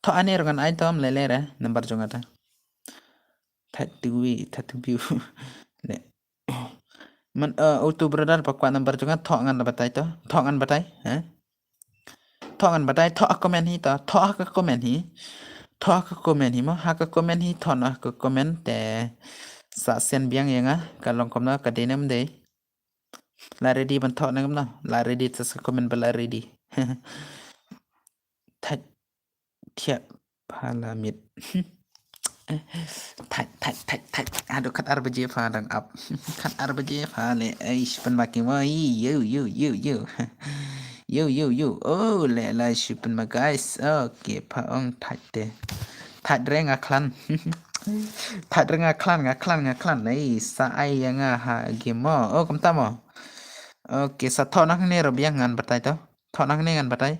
Thoh hane ruh ngan ai to, ym lei lei re number jong nga ta. Thait tu wi, thait tu biu. Le. Man, eh, utu brother ba kwah number jong nga, thoh ngan batai to. Thoh ngan batai, eh? Thoh ngan batai, thoh ha comment hi to. Thoh ha ka comment hi. Thoh ha ka comment hi mo. Ha ka comment hi, thoh na ha ka comment te sa send biang ïa nga. Ka long kumno, ka dei ne ym dei. La ready ban thoh ne kumno. La ready te sa comment ba la ready. Thait. Thiah pha la miet. Thait, thait, thait, thait. Haduh khat ar baje pha dang ap. Khat ar baje pha le. Ei, shu pynma ki mo. Yo, yo, yo, yo. Yo, yo, yo. Oh, le la shu pynma guys. Okay, pha ong thait te. Thait re nga khlaiñ. Thait re nga khlaiñ, nga khlaiñ, nga khlaiñ. Ei, sa ai ïa nga ha game mo. Oh, kumta mo. Okay, sa thoh na hangne ruh biang ngan batai to. Thoh na hangne ngan batai.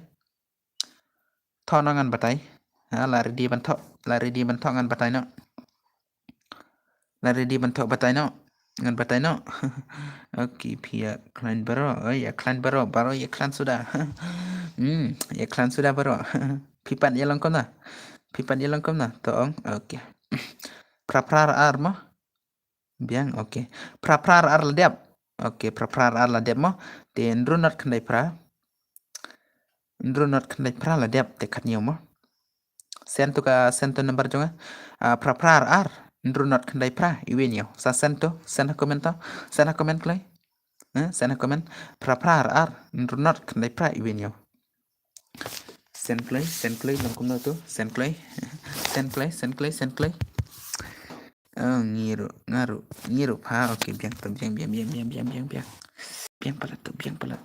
Thoh noh ngan batai. Ha, la ready ban thoh. La ready ban thoh ngan batai noh. La ready ban thoh batai noh. Ngan batai noh. Okay, phi ïa khlaiñ baroh. Oh, ïa khlaiñ baroh. Baroh ïa khlaiñ suda. Hmm, ïa khlaiñ suda baroh. Phi pat ïa long kumno? Phi pat ïa long kumno? To ong. Okay. Phra phra ar mo. Biang, okay. Phra phra ar ar la dep. Okay, phra phra ar ar la dep mo. Te hynriew not khyndai phra. Hynriew not khyndai phra la dep te khathynñiew mo. Send to ka, send to number jong nga. Ah, phra phra ar ar. Hynriew not khyndai phra. Iwei hynñiew. Sa send to, send ha comment to. Send ha comment kloi. Eh, send ha comment. Phra phra ar ar. Hynriew not khyndai phra iwei hynñiew. Send kloi, send kloi, long kumno to, send kloi. Send kloi, send kloi, send kloi. Oh, ngi ruh, nga ruh, ngi ruh pha, okay, biang to, biang, biang, biang. Biang palat to, biang palat.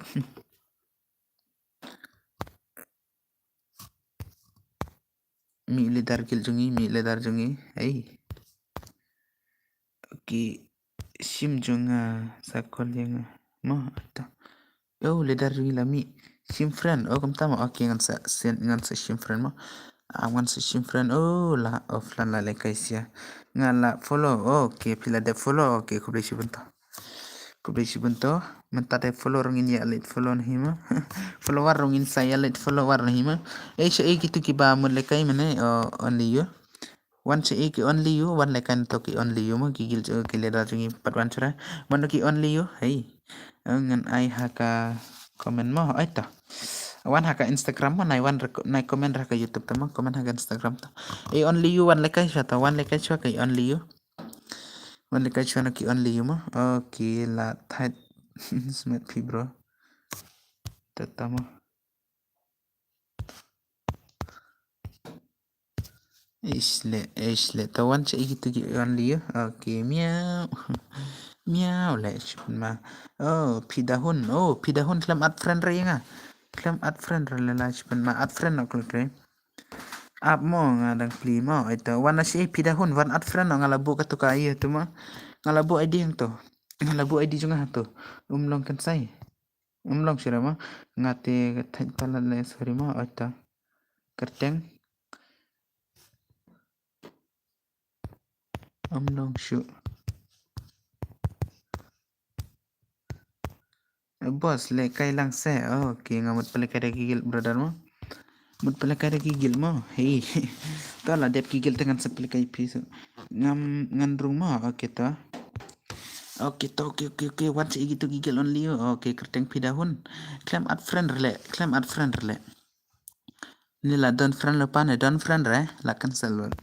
Mih leader guild jong ngi, mih leader jong ngi. Hey. Okay. Shim jong nga sa call ïa nga. Mo, ata. Oh, leader jong ngi la mih. Shim friend. Oh, kumta mo. Okay, ngan sa send, ngan sa shim friend mo. Ah, ngan sa shim friend. Oh, la offline la lehkai sia. Nga la follow. Okay, phi la dep follow. Okay, khublei shibun to. Khublei shibun to. Mynta te follow ruh ngin ïa leit follow na hi mo. Follower ruh ngin sa ïa leit follower na hi mo. Eh, sha eh kitu kiba mut lehkai mane. Oh, only you. Wan sha eh ki only you, wan lehkai na to ki only you mo, ki guild, ki leader jong ngi pat wan shuwa. Wan ki only you, hey. Eh, ngan ai ha ka comment mo, ai to. Wan ha ka Instagram mo, nai wan rek-, nai comment ha ka YouTube to mo, comment ha ka Instagram to. Eh, only you wan lehkai shuwa to, wan lehkai shuwa ki only you. Wan lehkai shuwa na ki only you mo. Okay, la thait. Smet phi bro. Tata mo. Ish le, ish le. To wan sha eh kitu ki only you. Okay, miau. Miau le, shibun ma. Oh, phi da hun. Oh, phi da hun khlem add friend re nga. Khlem add friend re le la shibun ma. Add friend ok le. Ap mo nga dang plie mo. Ai to. Wan na sha eh phi da hun. Wan add friend nga la buh katu ka ïa tu mo. Nga la buh I D hangto. Nga la buh I D jong nga hangto. Um long kan sai. Um long shuh re mo. Nga te thait palat le, sorry mo, oi ta. Kyrteng. Um long shuh. Boss, lehkai lang se. Oh, okay, nga mut pynlehkai da ki guild brother mo. Mut pynlehkai da ki guild mo. Hey. To la dep ki guild te ngan sa pynlehkai phi so. Ngam, ngan rung mo. Okay to. Okay to, okay, okay, okay. Wan sha eh kitu ki guild only you. Okay, kyrteng phi da hun. Khlem add friend re le. Khlem add friend re le. Ni la don friend lypa ne don friend re. La cancel lut.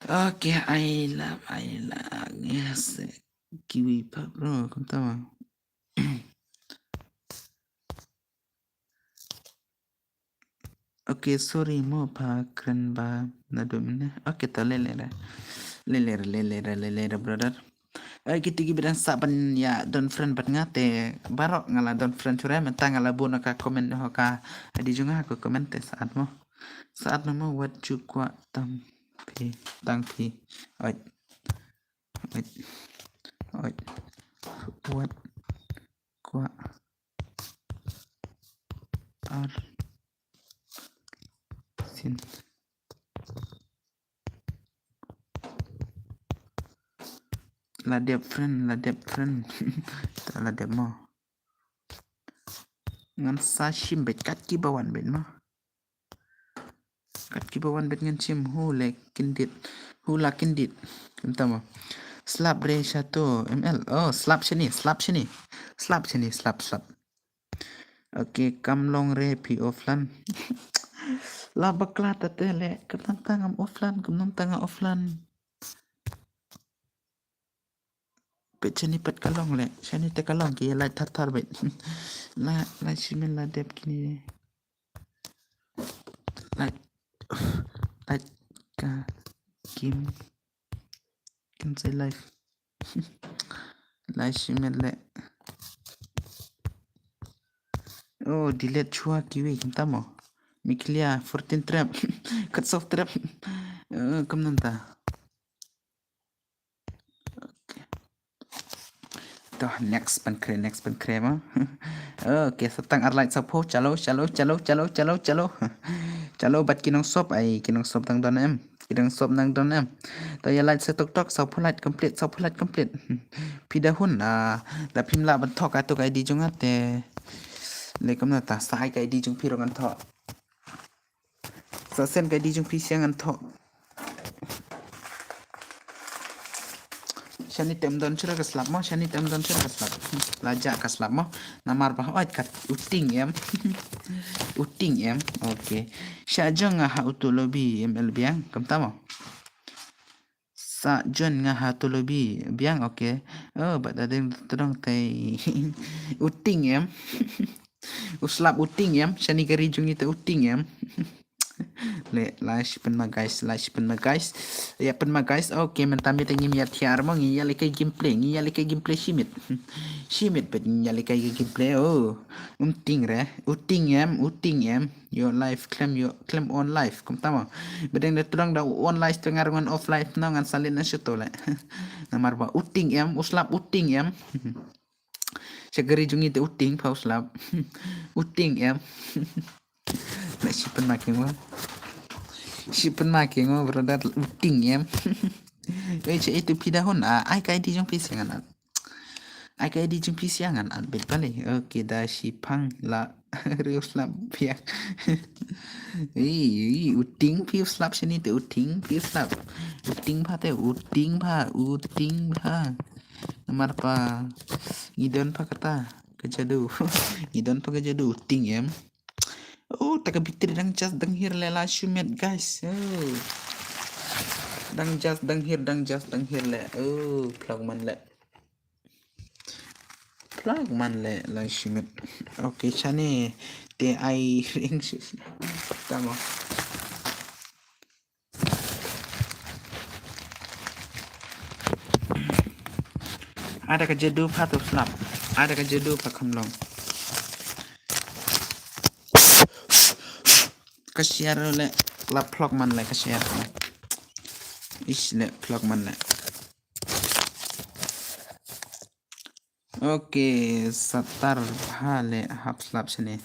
Okay, I love, I love. Yes. Kiwi pa bro, kumta mo. Okay, sorry mo, pha kren ba naduh mynne. Okay, to le le re. Le le re, le le re, le le re, brother. Eh, kitu kiba dang sah ban ïa don friend bad nga te baroh nga la don friend shuh re, mynta nga la buh na ka comment ha ka I D jong nga ha ka comment te sah at mo. Sah at mo, wat ju kwah tang phi, tang phi. Oi. Oi. Oi. Wat kwah ar sien. La dep friend, la dep friend. Ta la dep mo. Ngan sa shim beit kat kiba wan beit mo. Kat kiba wan beit ngan shim, hu le kyndit. Hu la kyndit. Kumta mo. Slap re shato M L. Oh, slap shane, slap shane. Slap shane, slap, slap. Okay, kam long re phi offline. La bakla ta te le, kam nang ta ngam offline, kam nang ta nga offline. Peit shane pat ka long le, shane te ka long ki la thar thar beit. La, la shim la dep kine. La, la ka kim. Kim sa live. La shim le. Oh, delete shuwa kiwei kumta mo. Miklia, fourteen trap. Kat soft trap. Eh, kam nang ta. Okay. To, next pynkhreh, next pynkhreh mo. Okay, sa tang ar like sa pho, chalo, chalo, chalo, chalo, chalo, chalo. Chalo, bad ki nongsop, ai, ki nongsop dang don em. Ki nongsop dang don em. To, ïa like sa tok tok, sa pho like complete, sa pho like complete. Phi da hun, ah, la phim lah ban thoh kato ka I D jong nga te. Le kumta, sa ai ka I D jong phi ruh ngan thoh. Sa send ka I D jong phi sha ngan thoh. Shane te ym don shuh ka slap mo, shane te ym don shuh ka slap. La jah ka slap mo. Namar ba hooid kat u Ting em. U Ting em. Okay. Sa join nga ha uto lobby M L biang. Kumta mo. Sa join nga ha uto lobby biang, okay. Oh, bad da dang tdong te. U Ting em. U slap u Ting em, shane ka ri jong ngi te u Ting em. Le, la shi pynma guys, la shi pynma guys. Ïa pynma guys, okay, mynta mynta ngim ïa thiar mo, ngi ïa lehkai gameplay, ngi ïa lehkai gameplay shi miet. Shi miet bad ngi ïa lehkai gameplay, oh. Um Ting re, u Ting em, u Ting em. Ïoh live, khlem ïoh, khlem on live, kumta mo. Ba dang da tdong da on live te nga ruh ngan off live no ngan sa leit na shato le. Namar ba u Ting em, u slap u Ting em. Sha ka ri jong ngi te u Ting pha u slap. U Ting em. La shi pynma kieng mo. Shi pynma kieng mo, brother, u Ting em. Ei, cha itu phi da hun, ah, ai ka I D jong phi sha ngan at. Ai ka I D jong phi sha ngan at beit pale. Okay, da shi phang la riu slap phi. Ei, ei, u Ting phi u slap shane te u Ting phi u slap. U Ting pha te u Ting pha, u Ting pha. Namar ba ngi don pha kata ka jadu. Ngi don pha ka jadu u Ting em. Oh, ta ka bitri dang jas dang hir le la shi miet guys. Oh. Dang jas dang hir, dang jas dang hir le. Oh, phlak man le. Phlak man le la shi miet. Okay, shane te ai ring shi. Tamo. Ada ka jadu pha tu slap. Ada ka jadu pha kham long. Ka share le la phlak man le ka share. Ish le phlak man le. Okay, satar pha le hap slap shane.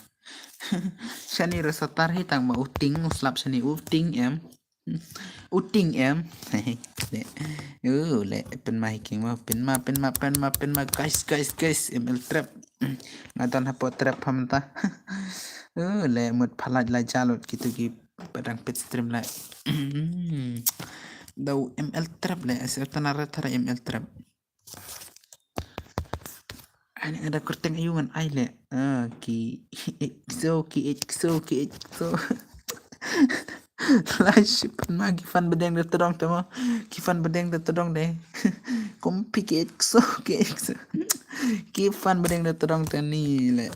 Shane re satar hi tang ma u Ting u slap shane u Ting em. U Ting em. Le. U le pynma hi king ma pynma pynma pynma pynma guys guys guys M L trap. Nga don hapoh trap pha mynta. U le mut pha lait la jalut kitu ki padang pit stream le. Dau M L trap le asal tanara tara M L trap. Ani ada kerteng ayu ngan ai le. Ah, ki so ki so ki so. Lai shi pynma ki fan bedeng de tedong te mo. Ki fan bedeng de tedong de. Kompi ki so ki so. Ki fan bedeng de tedong te ni le.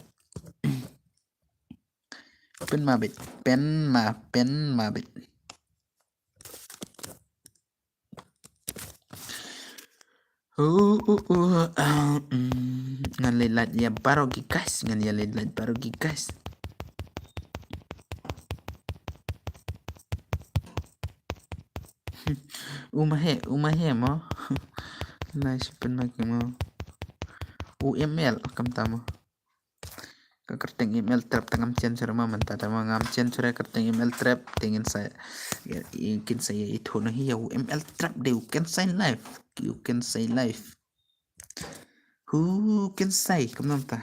Pynma bit. Pynma pynma bit. Uh, uh, uh, uh, mm, ngan leit lait ïa baroh ki guys, ngan ïa leit lait baroh ki guys. Uma he, uma he mo. Lai shi pynma ki mo. U M L, kumta mo. Ka kyrteng M L Trap tang ngam chen shuh ma mynta, tang ma ngam chen shuh kyrteng M L Trap, te ngin sa, kin sa ïa ithuh noh hi ïa u M L Trap de, u Khensai Live, u Khensai Live. Who can say, kumno mynta.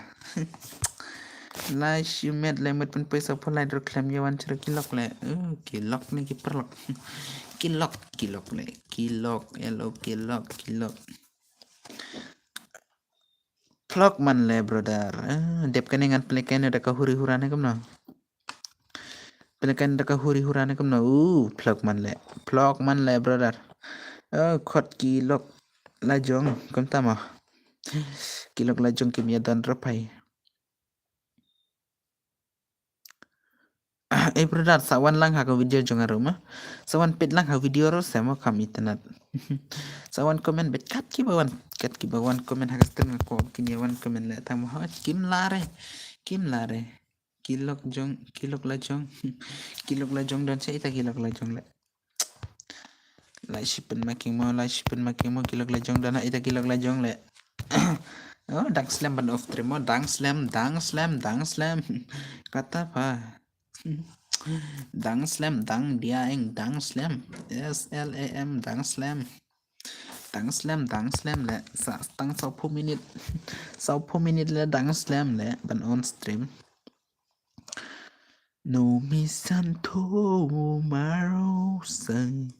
Lai shimet lai mut pynpoi sa pho lai dro khlem ïa wan shuh ki lok le. Uh, ki lok ne ki paralok. Ki lok, ki lok le. Ki lok, L O K lok, ki lok. Phlok man le brother. Ah, dep kane ngan pynlehkai noh da ka huri hura ne kumno. Pynlehkai noh da ka huri hura ne kumno. Uh, phlok man le. Phlok man le brother. Oh, khot ki lok lajong kumta mo. Ki lok lajong kim ïa don ruh phai. Eh brother, sa wan lang ha ka video jong nga ruh ma. Sa wan peit lang ha video ruh se mo, kham itynnad. Sa wan comment beit kat kiba wan, kat kiba wan comment ha ka stream, nga kwah kin ïa wan comment le tang mo. Ha, kim lah re. Kim lah re. Ki lok jong, ki lok lajong. Ki lok lajong don sha ita ki lok lajong le. Lai shi pynmaking mo, lai shi pynmaking mo, ki lok lajong don ha ita ki lok lajong le. Oh, dang slem ban off stream mo, dang slem, dang slem, dang slem. Kata pha. Dang slem, dang dia eng, dang slem. S L A M, dang slem. Dang slem, dang slem le. Sa tang saw phew minit. Saw phew minit le dang slem le ban on stream. No mi san to maro sai.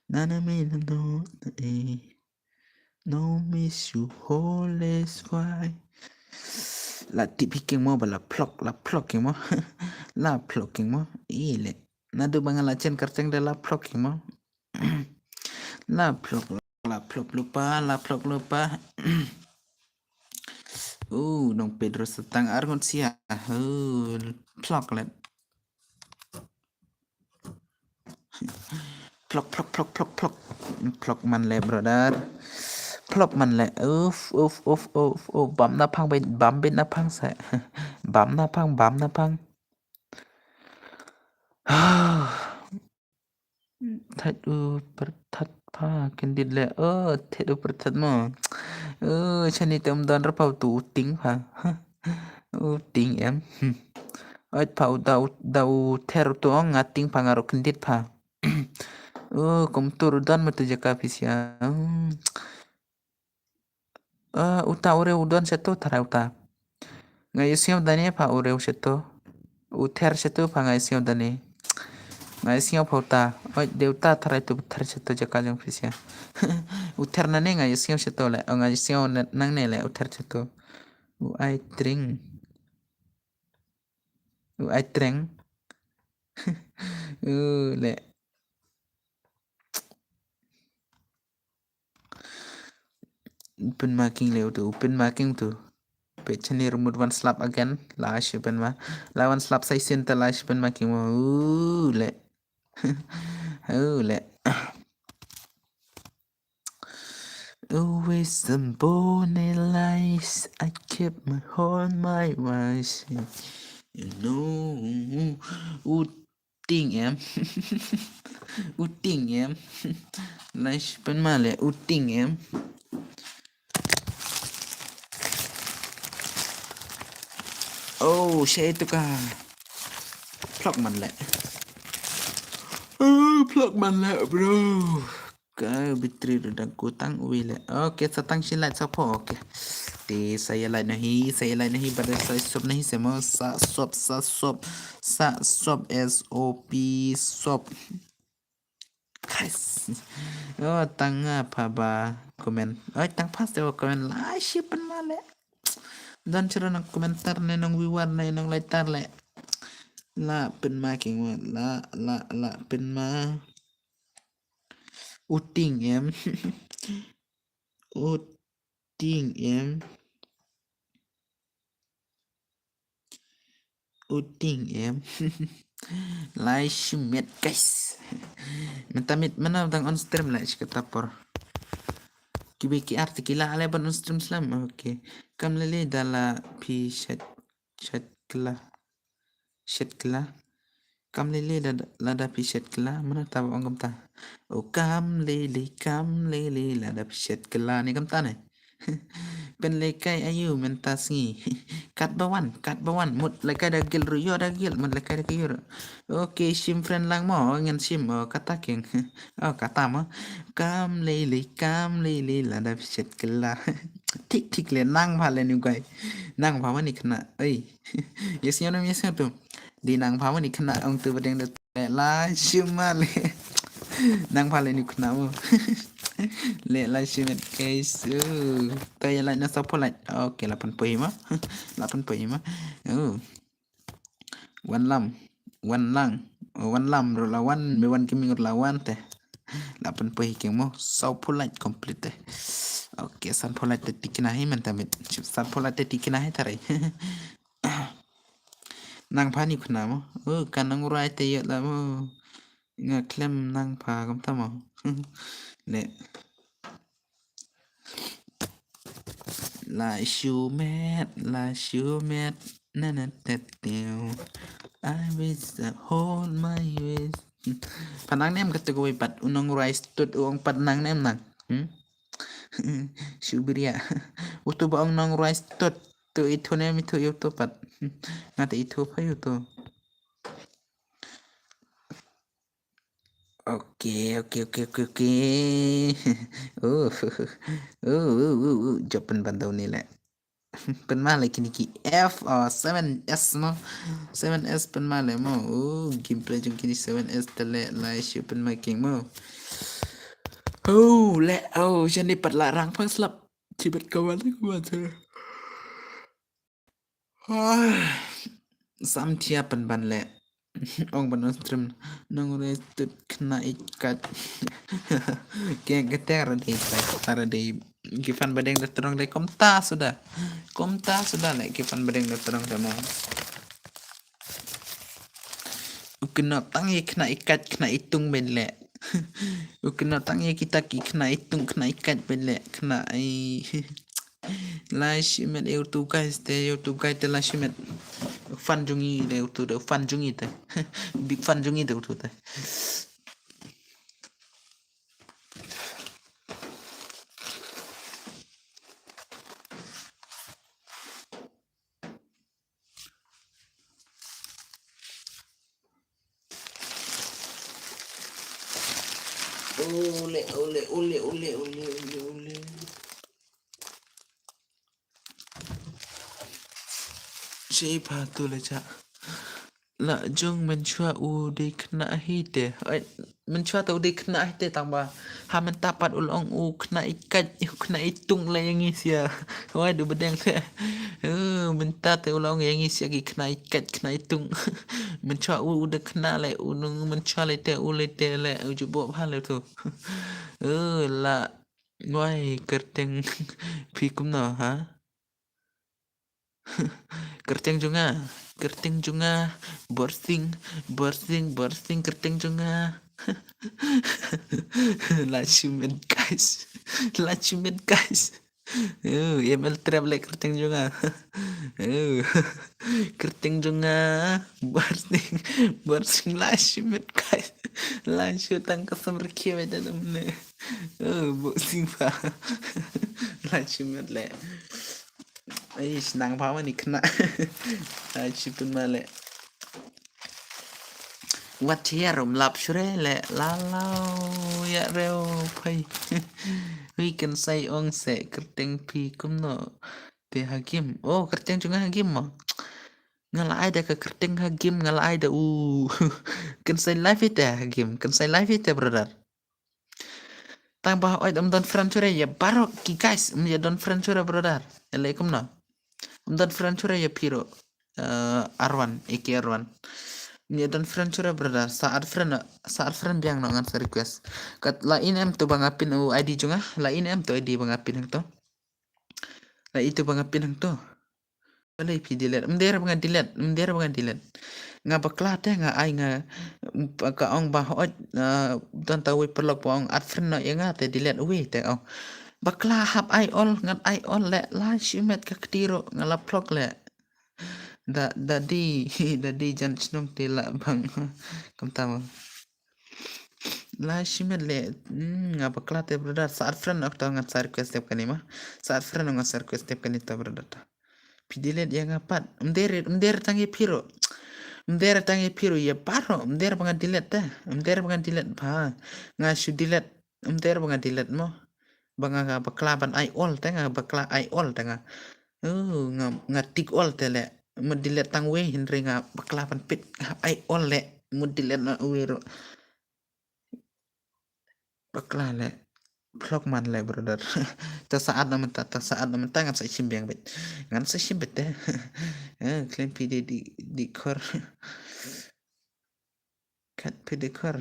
Nana mi no e. No mi su holes fai. La tip hi keng mo ba la phlok, la phlok keng mo. La phlok keng mo. Ile. Naduh ba nga la chen kyrteng da la phlok keng mo. La phlok, la phlok lupa, la phlok lupa. Uh, nong Pedro sa tang ar ngut sia. Uh, phlok let. Phlok, phlok, phlok, phlok, phlok. Phlok man le brother. Phlok man le. Uf, uf, uf, uf, uf. Bam na phang, bam bit na phang sa. Bam na phang, bam na phang. Thait u pyrthat pha kyndit le. Oh, thait u pyrthat mo. Oh, shani te um don ra pha u tu u ting pha. U ting em. Oi pha u da u, da u ther u tu ong nga ting pha nga ruh kyndit pha. Oh, kum tu ruh don ma tu jaka phi sia. Ah, uta u reu u don shato tharai uta. Nga ïohsngew da ne pha u reu shato. U ther shato pha nga ïohsngew da ne. Nga ïohsngew pha uta. Oi, de uta tharai tu ther shato jaka jong phi sia. U ther na ne nga ïohsngew shato le. Oh, nga ïohsngew na, nang ne le u ther shato. U ai tring. U ai tring. U le. Pynmaking le utu, pynmaking tu. Peit shane ruh mut wan slap again, la shi pynma. La wan slap sa shisien te la shi pynmaking mo. U le. U le. Always the bone lies, I keep my heart, my wise. You know. U ting em. U ting em. Lai shi pynma le u ting em. Oh, shit, tu ka. Phlok man le. Oh, phlok man le, bro. Ka battery ruh dang kut tang wi le. Okay, sa tang shi light sa pho. Okay. Te sa ïa light na hi, sa ïa light na hi, bad sa sop na hi, sa mo, sa sop, sa sop, sa sop, S O P, sop. Guys. Oh, tang nga pha ba comment. Oi, tang pha ste ba comment la shi pynma le. Don chiro nang komentar ne nang viewer ne nang lighter le. La pynma king wa, la, la, la pynma. U ting em. U ting em. U ting em. Lai shi miet, guys. Mynta miet mana dang on stream la shi kata por. Kiba ki arti ki la ale ban on stream slam. Okay. Kam lele da la phi shet, shet kla. Shet kla. Kam lele da, lada phi shet kla, mana ta ba ong kumta. O kam lele, kam lele, lada phi shet kla, ne kumta ne. Pynlehkai aïu mynta sngi? Katba wan, katba wan. Mut lehkai da guild ruh, ïoh da guild, mut lehkai da ka ïoh ruh. Okay, shim friend lang mo, ngan shim, oh, kata keng. Oh, kata mo. Kam lei lei, kam lei lei, lada phi shet kylla. Thik thik lei, nang bha lei ni u guy. Nang bha mane khynnah. Oi. Yes, nyo nam, yes, nyo tu. Dei nang bha mane khynnah, ong tu ba deng da leh la shu ma leh. Nang bha lei ni u khynnah mo. Leh la shu met guys. Oh. To ïa like na support like. Okay, la pynpoi mo. La pynpoi mo. Oh. Wan lam. Wan lang. Oh, wan lam ruh la wan. Me wan gaming ruh la wan te. La pynpoi keng mo. Saw phew like complete te. Okay, san phew like te tikna hi mynta met. San phew like te tikna hi tharai. Nang pha ni khna mo. Oh, ka nang rai te ïa la mo. Nga khlem nang pha kumta mo. Leh. La shu met, la shu met. Na na tet teo. I wish I hold my wish. Pha nang nem kata kawei pat u nong rai stud u ong pat nang nem nang. Hmm? Shu biria. Utu ba ong nong rai stud. Tu itu nem itu ïa utu pat. Nga te itu pha ïa utu. Okay, okay, okay, okay, okay. Oh, oh, oh, oh, oh, jop pynban daw ni leh. Pynma leh kine ki F, oh, seven S mo. Seven S pynma leh mo. Oh, gameplay jong kine seven S te leh, la shu pynma keng mo. Oh, leh, oh, jani pat la rang pang slap. Chibat kawan, kawan, sir. Ah, sam thia pynban leh. Ong ban on stream. Nong rai stud khynnah i kat. Ke, ke te ra dei, te ra dei. Ki fan ba deng da trong dei kumta suda. Kumta suda leh ki fan ba deng da trong da mo. U khynnah tang i khynnah i kat khynnah i tung ben leh. U khynnah tang i kita ki khynnah i tung khynnah i kat ben leh. Khynnah i. La shimet ïa utu guys te, ïa utu guys te la shimet. Fan jong i te utu te, fan jong i te. Big fan jong i te utu te. Ole, ole, ole, ole. Shei pha tu le cha. La jong mynshuwa u dei khynnah hi te. Ai, mynshuwa te u dei khynnah hi te tang ba. Ha mynta pat u la ong u khynnah i kat, u khynnah i tung le ïa ngi sia. Wai du ba deng te. Eh, mynta te u la ong ïa ngi sia ki khynnah i kat, khynnah i tung. Mynshuwa u, u dei khynnah le, u nung mynshuwa le te, u le te le, u ju bok bha le tu. Eh, la Wai, kyrteng phi kumno, ha? Kyrteng jong nga, kyrteng jong nga, Borsing, Borsing, Borsing, kyrteng jong nga. La shimet guys, la shimet guys. Oh, M L trap le kyrteng jong nga. Oh, kyrteng jong nga, Borsing, Borsing la shimet guys. La shu tang ka samar kia ba da namne. Oh, Borsing pha. La shimet le. Ai, shnang pha mani khynnah. Ai, shipun ma le. Wat hiar um lap shure le. La lau ya reu phai. Wi kan sai ong se kyrteng phi kumno. Te ha game. Oh, kyrteng jong nga ha game mo. Nga la ai da ka kyrteng ha game, nga la ai da u. Kan sai live ite ha game. Kan sai live ite, brother. Tang ba oi, um don friend shuh re ïa baroh ki guys, um ïa don friend shuh re brother. Ele kumno? Um don friend shuh re ïa phi ruh. Eh, Arwan, A K Arwan. Um ïa don friend shuh re brother. Sa add friend, sa add friend biang noh, ngan sa request. Kat la in em to ba nga pin u I D jong nga, la in em to I D ba nga pin to. La itu ba nga pin to. Balei phi delete? Ym dei ba nga delete, ym dei ba nga delete. Nga bakla te nga ai nga, ka ong ba hooid, ah, don ta uwei paralok ba ong add friend noh ïa nga te delete uwei te ong. Bakla hap ai all, ngan ai all le, la shimet ka kti ruh nga la block le. Da, da di, da di jan shnong te la bang. Kumta mo. La shimet le, hmm, nga bakla te brother, sa add friend ok to ngan sa request step kane ma. Sa add friend ngan sa request step kane to brother to. Phi delete ïa nga pat. Mder, mder tang ïa phi ruh. Mder tang ïa phi ruh ïa baroh. Mder ba nga delete te. Mder ba nga delete ba. Nga shu delete. Mder ba nga delete mo. Ba nga, nga bakla ban ai all te nga bakla ai all te nga. Oh, nga, nga tick all te le. Mut delete tang wei hynrei nga bakla ban peit ai all le. Mut delete na wei ruh. Bakla le. Phlok man le brother. Ta sa add na mynta, ta sa add na mynta ngan sa shim biang beit. Ngan sa shim beit te. Eh, khlem phi dei di, di khor. Kat phi dei khor.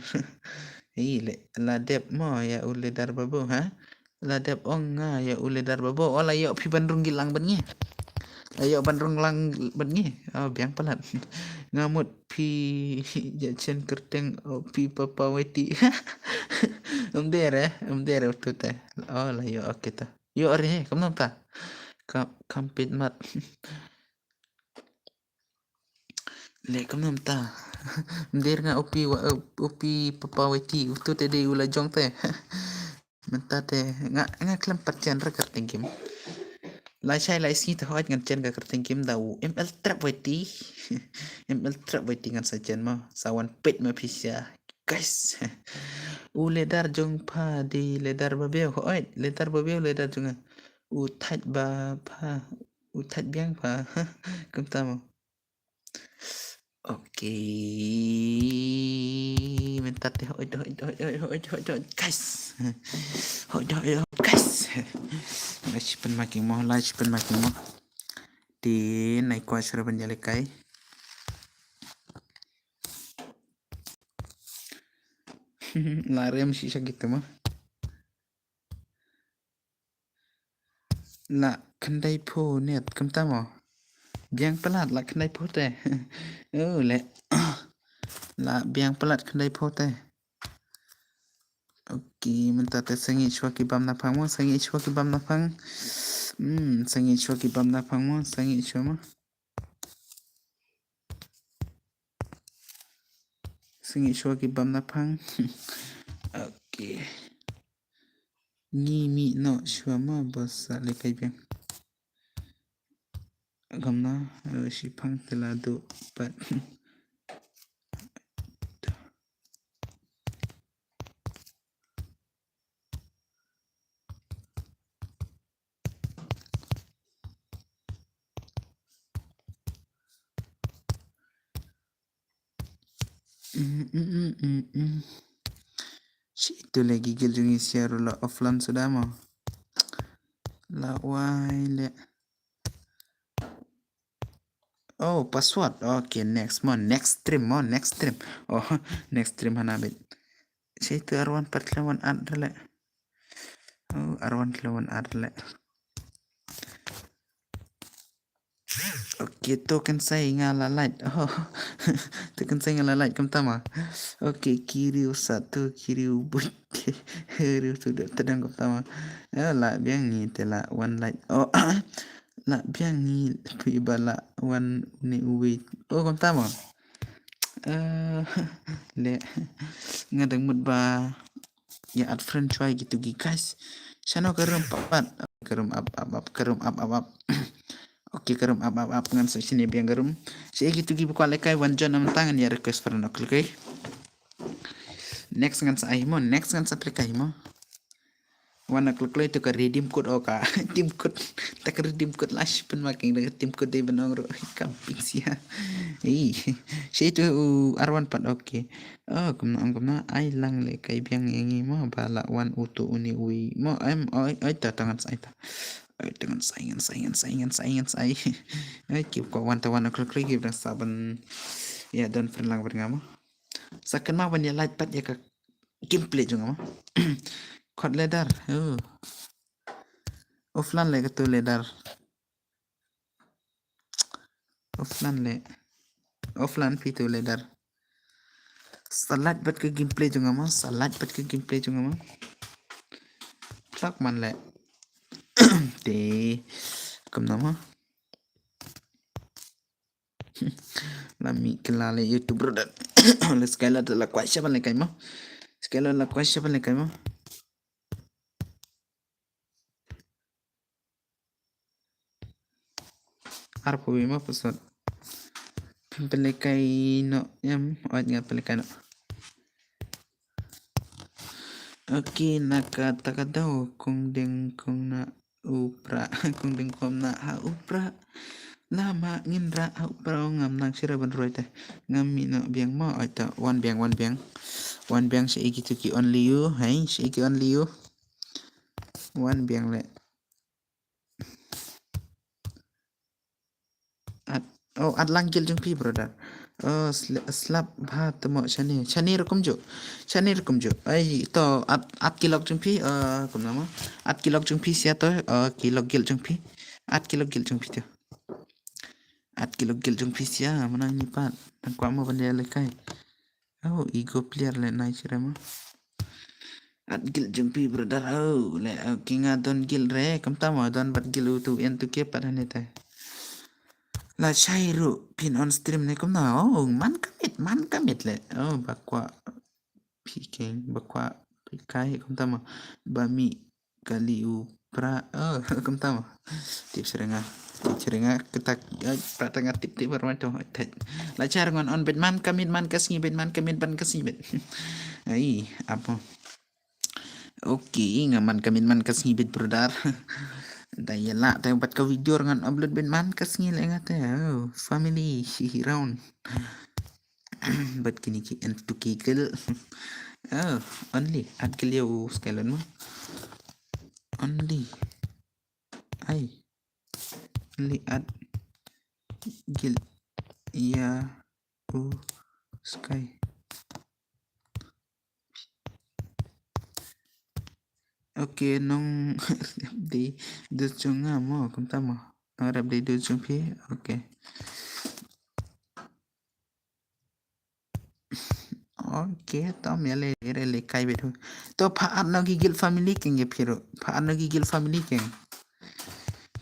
Ih, le, la dep mo ïa u Ledar Babu, ha? La dep ong nga ïa u Ledar Babu. Oh, la ïoh phi ban rung ki lang bad ngi. La ïoh ban rung lang bad ngi. Oh, biang palat. Nga mut phi ïa chen kyrteng, oh, phi Papa Weti. Mder eh, mder eh utu te. Oh, la ïoh, okay ta. Ïoh re, kam nam ta. Kam, kam pit mat. Le kam nam ta. Mder nga u phi wa, u phi Papa Weti, utu te dei u la jong te. Mynta te nga, nga khlem pat chen ka kyrteng game. Lai shai lai sngi te hooid ngan chen ka kyrteng game da u M L Trap Weti. M L Trap Weti ngan sa chen mo. Sa wan peit ma phi sha. Guys. U Ledar jong pha dei Ledar Babieu hooid. Ledar Babieu Ledar jong nga. U thait ba pha. U thait biang pha. Kumta mo. Okay. Mynta te hooid, hooid, hooid, guys. Hooid, hooid, hooid, guys. Lai shi pynmarking mo, lai shi pynmarking mo. Te nai kwah shuwa ban ïalehkai. La rem shi sha kita mo. La khyndai phew net kumta mo. Biang palat la khyndai phew te. Oh, le. La biang palat khyndai phew te. Okay, mynta te sangeh shuwa ki bam na phang mo, sangeh shuwa ki bam na phang. Hmm, sangeh shuwa ki bam na phang mo, sangeh shuwa mo. Sangeh shuwa ki bam na phang. Okay. Ngi mih noh shuwa ma ba sa lehkai biang. Kumno, eh, shi phang te la duh pat. Mm, mm, mm, mm, mm. Shi tu lagi gil jong ngi share la offline suda mo. La wai le. Oh, password. Okay, next mo, next stream mo, next stream. Oh, next stream hana bit. Shi tu arwan pat le wan ad le. Oh, arwan le wan ad le. Okay, to kan sai nga la light. Oh, to kan sai nga la light kumta ma. Okay, kiriu satu, kiriu but. Kiriu sudah tedang kumta ma. Eh, la biang ngi te la one light. Oh, la biang ngi phi ba la one ni uwi. Oh, kumta ma. Eh, le nga dang mut ba ïa add friend shuwa ïa kitu ki guys. Shano ka room pat. Ka room up up up, ka room up up up. Okay, ka room up up up ngan sa shini biang ka room. Shi ïa kitu ki ba kwah lehkai wan join na mynta ngan ïa request friend ok lehkai. Next ngan sa ai mo, next ngan sa lehkai mo. Wan na kloi kloi tu ka redeem code o ka. Redeem code. Ta ka redeem code la shi pynmarking da ka redeem code dei ban ong ruh. Kam ping sia. Ei. Shi tu u arwan pat okay. Oh, kumno ong kumno ai lang lehkai biang ïa ngi mo ba la wan utu uni ui. Mo em oi oi ta ta ngan sa ai ta. Oi ta ngan sa ai ngan sa ai ngan sa ai ngan sa ai ngan sa ai. Oi ki ko wan ta wan na kloi kloi ki ba sa ban ïa don friend lang ban nga mo. Sa kynmaw ban ïa like pat ïa ka gameplay jong nga mo. Khot Ledar. Oh. Offline le katu Ledar. Offline le. Offline phi tu Ledar. Sa like pat ka gameplay jong nga mo, sa like pat ka gameplay jong nga mo. Plak man le. Te kumno mo. La mih kylla le YouTube brother. Le sky la da la kwah sha ban lehkai mo. Skelo la kwai sha pynlehkai mo. Arphew wei mo password. Pynlehkai noh em, oi nga pynlehkai noh. Okay, na kata ka daw kong deng kong na u pra, kong deng kong na ha u pra. Lama ngin ra ha u pra, ngam nang shira ban roi te. Ngam mih noh biang mo, oi ta, wan biang, wan biang. Wan biang sha iki tu ki only you, hai, sha iki only you. Wan biang le. At, oh, at lang guild jong phi, brother. Oh, sl-, slap bha te mo shane. Shane rukom ju. Shane rukom ju. Ai, to, at, at ki lok jong phi, eh, kumno mo. At ki lok jong phi sia to, eh, ki lok guild jong phi. At ki lok guild jong phi to. At ki lok guild jong phi sia, mana ngi pat. Nang kwah mo ban ïalehkai. Oh, ego player le nai shira mo. At guild jong phi, brother, oh, le, oh, ki nga don guild re, kumta mo, don bad guild u tu en tu ke pat hane te. La shai ruh, phin on stream ne kumta, oh, man kamit, man kamit le. Oh, ba kwah phi keng, ba kwah phi kai, kumta mo, ba mih kali u pra, oh, kumta mo. Tip shira nga, tip shira nga, kata, ai, pra ta nga tip tip bar ma to, ai, thait. La shai ruh ngan on bet man kamit man ka sngi bet man kamit man ka sngi bet. Ai, apo. Okay, nga man kamit man ka sngi bet, brother. Da ïa lah te bat ka video ngan upload bet man ka sngi le nga te. Oh, family, shihi round. Bat kini ki en tu ki guild. Oh, only at guild ïa u Skylon mo. Only. Ai. Only at guild ïa u Sky. Okay, nong di dus jong nga mo, kumta mo. Nong rep di dus jong phi. Okay. Okay, to ym ïalehkai bet ho. To pha add noh ki guild family keng ïa phi ruh. Pha add noh ki guild family keng.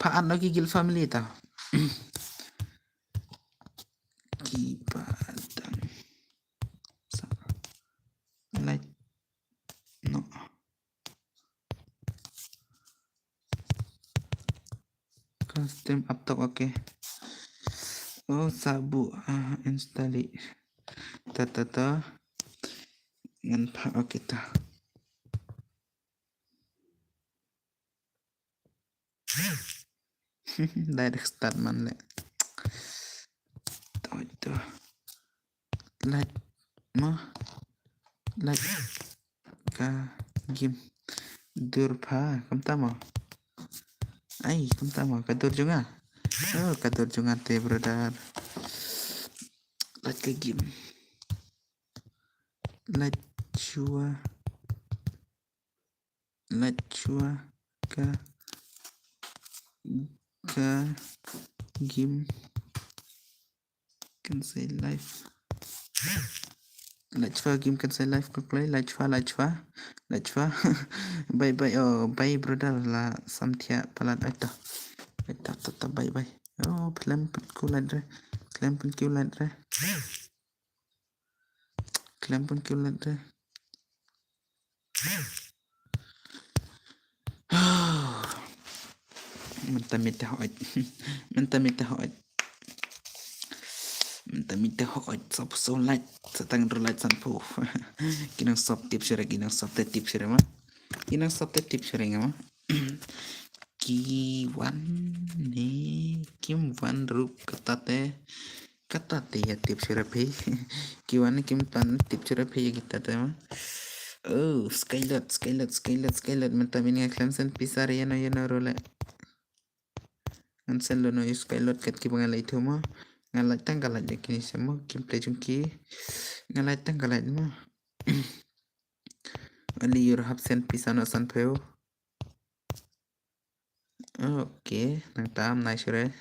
Pha add noh ki guild family to. Ki ba dang sa like noh. Custom up tok, okay. Oh, sabu, ah, install i. Ta, ta, ta. Ngan pha, okay, ta. Direct start man le. To, to. Like mo. Like ka game. Dur pha, kumta mo. Ai, kumta mo, ka dur jong nga. Oh, ka dur jong nga te, brother. Like ka game. Like shuwa. Like shuwa ka, ka game kan sa live. Like shuwa game kan sa live ka play. Like shuwa, like shuwa, like shuwa. Bye bye, oh, bye brother, la samthia palat aita. Aita, ta, ta, bye bye. Oh, khlem pynku like re. Khlem pynku like re. Khlem pynku like re. Mynta mynta hoi. Mynta mynta hoi. Mynta mynta hoi. Sop so like. Sa tang ru like san pu. Ki nang sop tip share, ki nang sop te tip share ma. Ki nang sop te tip share ma. Ki wan ne kim wan ruh kata te. Kata te ïa tip share phi. Ki wan ne kim pan tip share phi ïa kita te ma. Oh, Skylot, Skylot, Skylot, Skylot. Mynta min nga khlem send pisa re ïano ïano ruh le. Ngan send lo no ïa Skylot kat kiba nga leit tu ma. Nga leit tang ka leit ïa kini sa ma. Gameplay jong ki. Nga leit tang ka leit ma. Ali ïur hap send pisa no san phew. Okay, nang tam nai sure.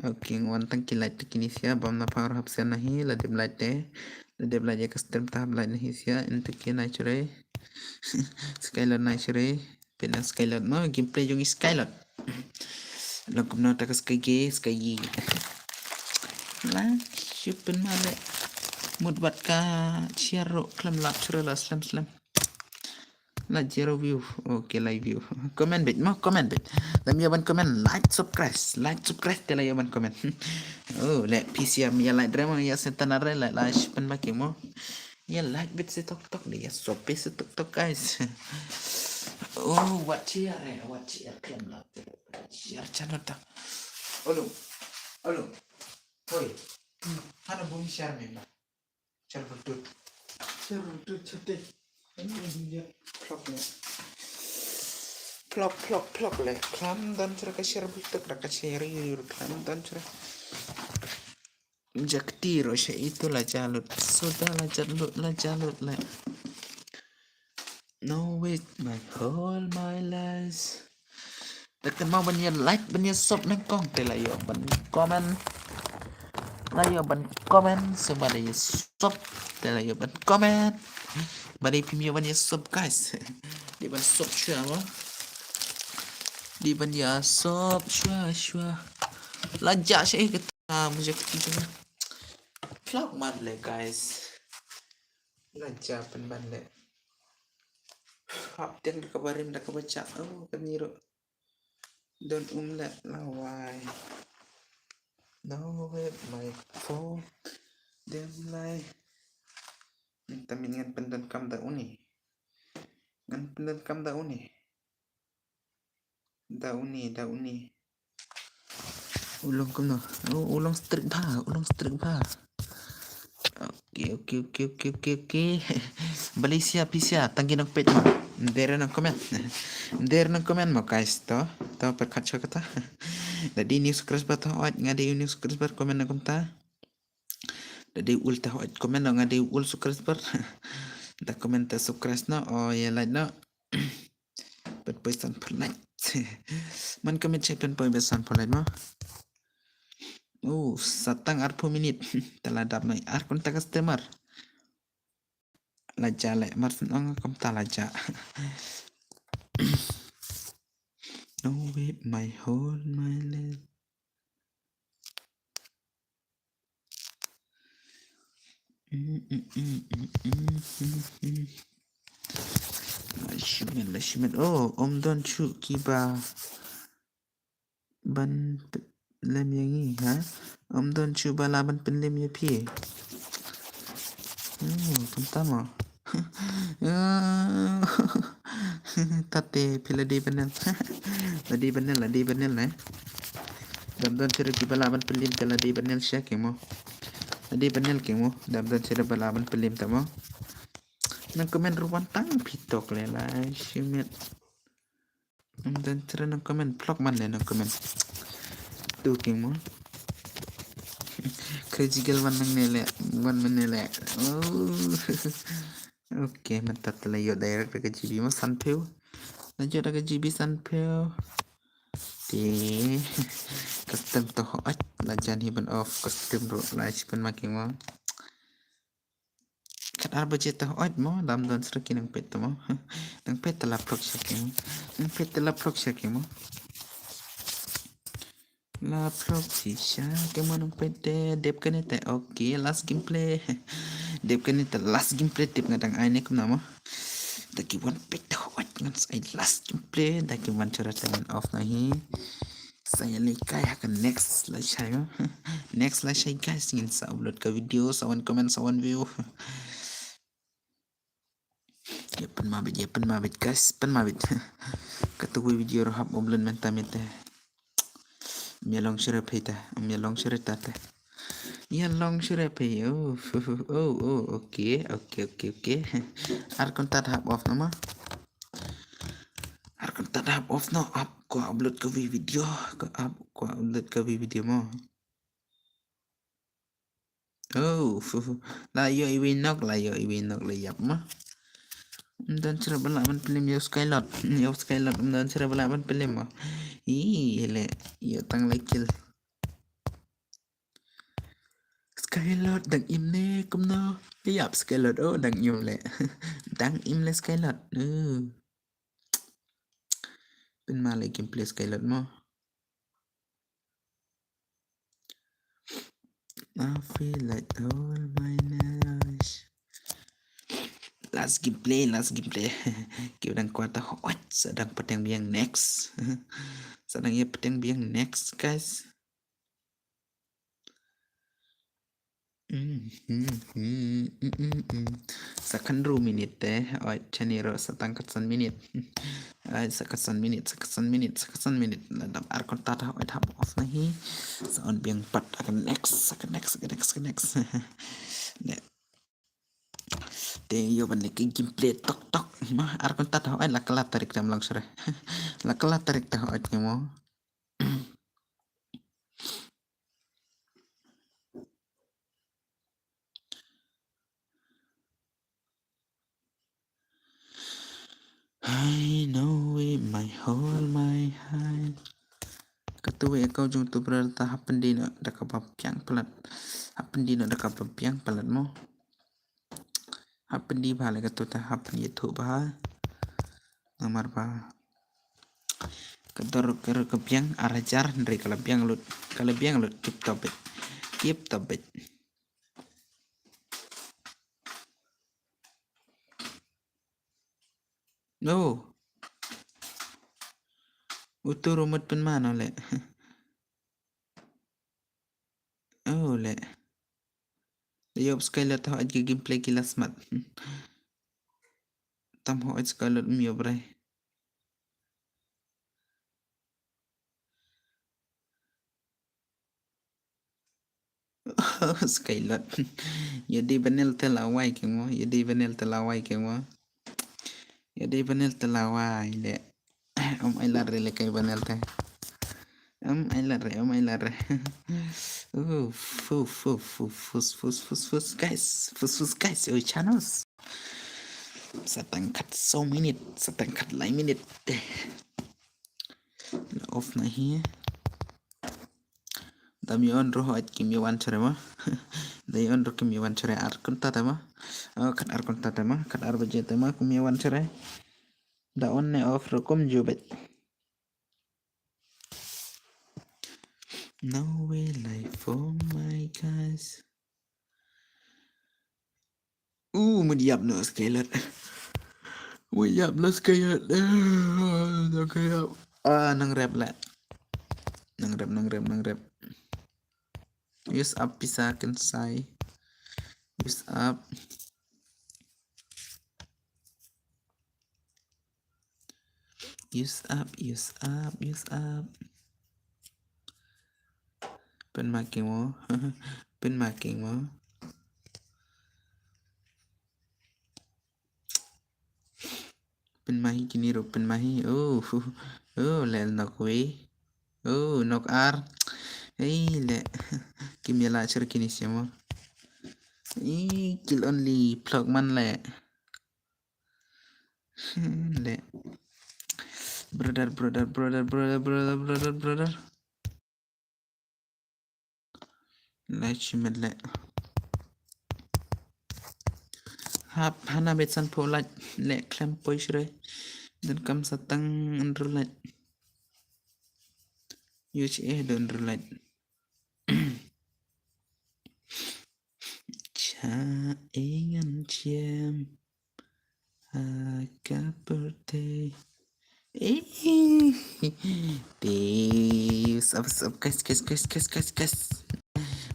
Okay, nga wan tang ki light te kini sia, bam na phang hap sen na hi, la dep light te. La dep light ïa ka stream ta hap light na hi sia, ente ki nai sure. Skylot nai sure. Pynang Skylot mo, gameplay jong i Skylot. Long kumno ta ka Sky ge, Sky ge. La, shu pyn ma le. Mut wat ka share ruh khlem lap shuh la slem slem. La zero view. Okay, la view. Comment bit mo, comment bit. Lem ïa ban comment, like, subscribe, like, subscribe te la ïa ban comment. Oh, le P C M ïa like dre mo, ïa setan are le la shipen ba ki mo. Ïa like bit se tok tok de, ïa sop bit se tok tok, guys. Oh, wat share re, wat share khlem lap. Share channel ta. Olo. Olo. Hoi. Hana bum share me. Share bluetooth. Share bluetooth chate. Plok le. Plok, plok, plok le. Klam don chara ka share bluetooth, da ka share yu, klam don chara. Jakti ro she itu la jalut. Suda la jalut, la jalut le. No wait, my whole my life. Da kan mo ban ïa like, ban ïa sub nyngkong te la ïoh ban comment. La ïoh ban comment, so ba da ïa sub te la ïoh ban comment. Ba da phi ïoh ban ïa sub, guys. Di ban sub shuwa mo. Di ban ïa sub shuwa shuwa. La ja shi ka ta mu ja ka ti. Plok mat le, guys. La ja pynban le. Hap tiang da kaba rim da kaba chak. Oh, kan nyi ruh. Don um le la wai. No web my phone. Dem lai. Nta min ngan pyndon kam da uni. Ngan pyndon kam da uni. Da uni, da uni. U long kumno? Oh, u long strict bha, u long strict bha. Okay, okay, okay, okay, okay, okay. Malaysia, Malaysia, tang ki nang pet ma. Ndere nang comment. Ndere nang comment ma, guys, to. To, perkat sha kata. Da dei new subscriber to, ot nga dei new subscriber, comment na kumta. Da dei ul ta, ot comment nga dei ul subscriber. Da comment ta subscribe no, o ya like no. Pynpoi san pynlait. Man ka mit shai pynpoi ba san pynlait mo. Oh, sa tang arphew minit. Te la dap noi ar kynta ka streamer. La ja le mar pyn ong kumta la ja. No web my whole my life. Lashmet, lashmet. Oh, ym don shuh kiba ban pynlem ïa ngi, ha? Ym don shuh ba lah ban pynlem ïa phi. Oh, kumta mo. Tate phi la dei ban nel. La dei ban nel, la dei ban nel, eh. Dam don shuh kiba lah ban pynlem te la dei ban nel sha ki mo. La dei ban nel ki mo. Dam don shuh ba lah ban pynlem ta mo. Nang comment ruh wan tang phi tok le lashmet. Ym don shuh nang comment, plok man le nang comment. Tu ki mo. Crazy girl wan nang ne le, wan man ne le. Oh. Okay, mynta te la ïoh direct da ka G B mo sanphew. La ïoh da ka G B sanphew. Te custom to hooid, la jan hi ban off custom ruh, la shipan ma ki mo. Kat ar baje to hooid mo, dam don shuh ki nang pet to mo. Nang pet te la plok sha ki mo. Nang pet te la plok sha ki mo. La plok shisha ki mo nang pet te, dep kane te, okay, last gameplay. Dep kane te last gameplay, tip nga dang ai ne kumno mo. Da ki wan pet te hooid ngan sa ai last gameplay, da ki wan shuh te ngan off na hi. Sa ïa leit kai ha ka next la shai mo. Next la shai guys, ngin sa upload ka video, sa wan comment, sa wan view. Ïa pynmabit, ïa pynmabit guys, pynmabit. Katu video ruh hap upload mynta mynta. Ym ïa long shuh re phi ta, ym ïa long shuh re ta ta. Ïa long shuh re phi. Oh, oh, oh, okay, okay, okay, okay. Ar kynta hap off na ma. Ar kynta hap off no, hap ko upload ka video, ko hap ko upload ka video mo. Oh, fu, fu. La ïoh iwei nok, la ïoh iwei nok la ïap ma. Ym don shuh ba lah ban pynlem ïa u Skylord. Ïa u Skylord ym don shuh ba lah ban pynlem ma. Ih, le ïoh tang lai kill. Skylord dang im ne kumno? Ïap Skylord, oh, dang im le. Dang im le Skylord. Oh. Pynmale gameplay Skylord mo. I feel like all my life. Last gameplay, last gameplay. Ki dang kwah ta hot, sa dang pateng biang next. Sa dang ïa pateng biang next, guys. Mm, mm, mm, mm, mm, mm. Sa khyndru minit te, oi, chani ro sa tang khatsan minit. Ai, sa khatsan minit, sa khatsan minit, sa khatsan minit. La dap ar kynta ta, oi, hap off na hi. Sa on biang pat, sa ka next, sa ka next, sa ka next, sa ka next. Ne. Te ïoh ban leh ki gameplay tok tok. Ma, ar kynta ta, oi, la kylla tarik tam lang sore. La kylla tarik ta, oi, ngi mo. I know it, my whole, my heart. Katu wi kau jong tu brother ta hap pyndi noh da kaba biang palat. Hap pyndi noh da kaba biang palat mo. Hap pyndi bha leh katu ta hap pyndi tu bha. Namar ba ka dor ka dor ka biang ar hajar hynrei ka la biang lut. Ka la biang lut, keep top it. Keep top it. Oh. Utu ruh mut pynman o leh. Oh leh. Ïoh Skylord, hooid ki gameplay ki la smat. Tam hooid Skylord, ym ïoh brei. Skylord. Ïa dei banel te la wai keng mo, ïa dei banel te la wai keng mo. Ïa dei banel te la wai leh. Ym ai lad re leh kai banel te. Ym ai lad re, ym ai lad re. Uf, uf, uf, uf, fus, fus, fus, fus, guys. Fus, fus, guys. Oi, chanos. Sa tang khatsaw minit, sa tang khatlai minit. Te. La off na hi. Da ym ïa on ruh hooid kim ïa wan shuh re mo. Da ïa on ruh kim ïa wan shuh re, ar kynta te mo. Oh, khat ar kynta te mo, khat ar baje te mo, kim ïa wan shuh re. Da on ne off ruh kumjuh beit. No way life for my guys. Uh, mut ïap noh Skylord. Mut ïap noh Skylord. Ah, nang rep leh. Nang rep, nang rep, nang rep. Use up pisa kynsai. Use up. Use up, use up, use up. Pynma keng mo. Pynma keng mo. Pynma hi kine ruh, pynma hi. Oh, oh, leh nok wei. Oh, nok ar. Ei, leh. Kim ïa lah shuh re kine sha mo. Ei, kill only, phlok man leh. Hmm, leh. Brother, brother, brother, brother, brother, brother, brother. Leh shimet leh. Hap hana bet san pho lait leh khlem poi shuh re. Donkam sa tang hynriew lait. Ïoh shi eh don hynriew lait. Cha ïa ngan chiam ha ka birthday. Eh, te, what's up, what's up, guys, guys, guys, guys, guys, guys.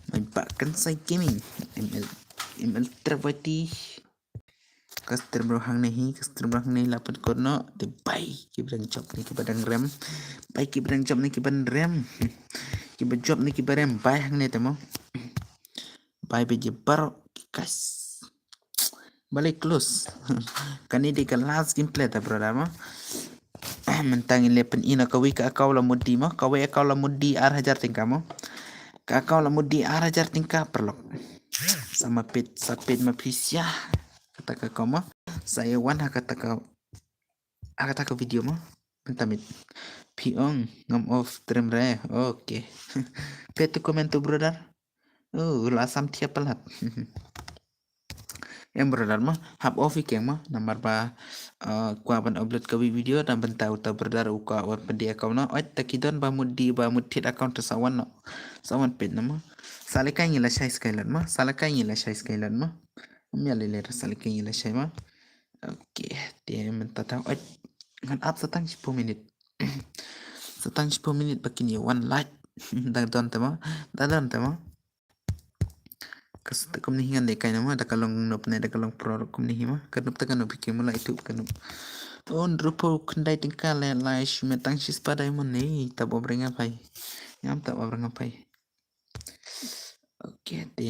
My back kan sai gaming. M L, M L Travati. Ka stream ruh hangne hi, ka stream ruh hangne la pynkut noh. Te bai kiba dang jop ne kiba dang rem. Bai kiba dang jop ne kiba dang rem. Kiba jop ne kiba rem, bai hangne te mo. Bai bad ïa baroh ki guys. Balei close. Kane dei ka last gameplay ta brother mo. Mynta ngin leh pyn-i na kawei ka account la mut dih mo. Kawei account la mut dih ar hajar tyngka mo. Ka account la mut dih ar hajar tyngka paralok. Sa ma peit, sa peit ma phi sha kata ka account mo. Sa ïa wan ha kata ka, ha kata ka video mo. Mynta mit. Phi ong ngam off stream re. Okay. Peit tu comment tu brother. Oh, la sam thiah palat. Em brother mo, hap off ïa keng mo, namar ba, eh, kwah ban upload kawei video, na bynta uta brother u kwah wan pyndih account noh, oi, ta ki don ba mut dih ba mut thied account te sa wan noh. Sa wan peit noh mo. Sa lehkai ngi lashai Skylord mo, sa lehkai ngi lashai Skylord mo. Ym ïaleh leh, sa lehkai ngi lashai mo. Okay, te mynta tang, oi, ngan ap sa tang shiphew minit. Sa tang shiphew minit ba kin ïa wan light. Da don te mo, da don te mo. Ka shu te kumne hi ngan dei kai na mo, da ka long noob ne, da ka long pro kumne hi mo. Ka noob te ka noob hi ki mo la itu ka noob. Un rupo khyndai tyngka le lai shi me tang shi spah diamond ne, ta ba bring up hai. Ngam ta ba bring up hai. Okay, te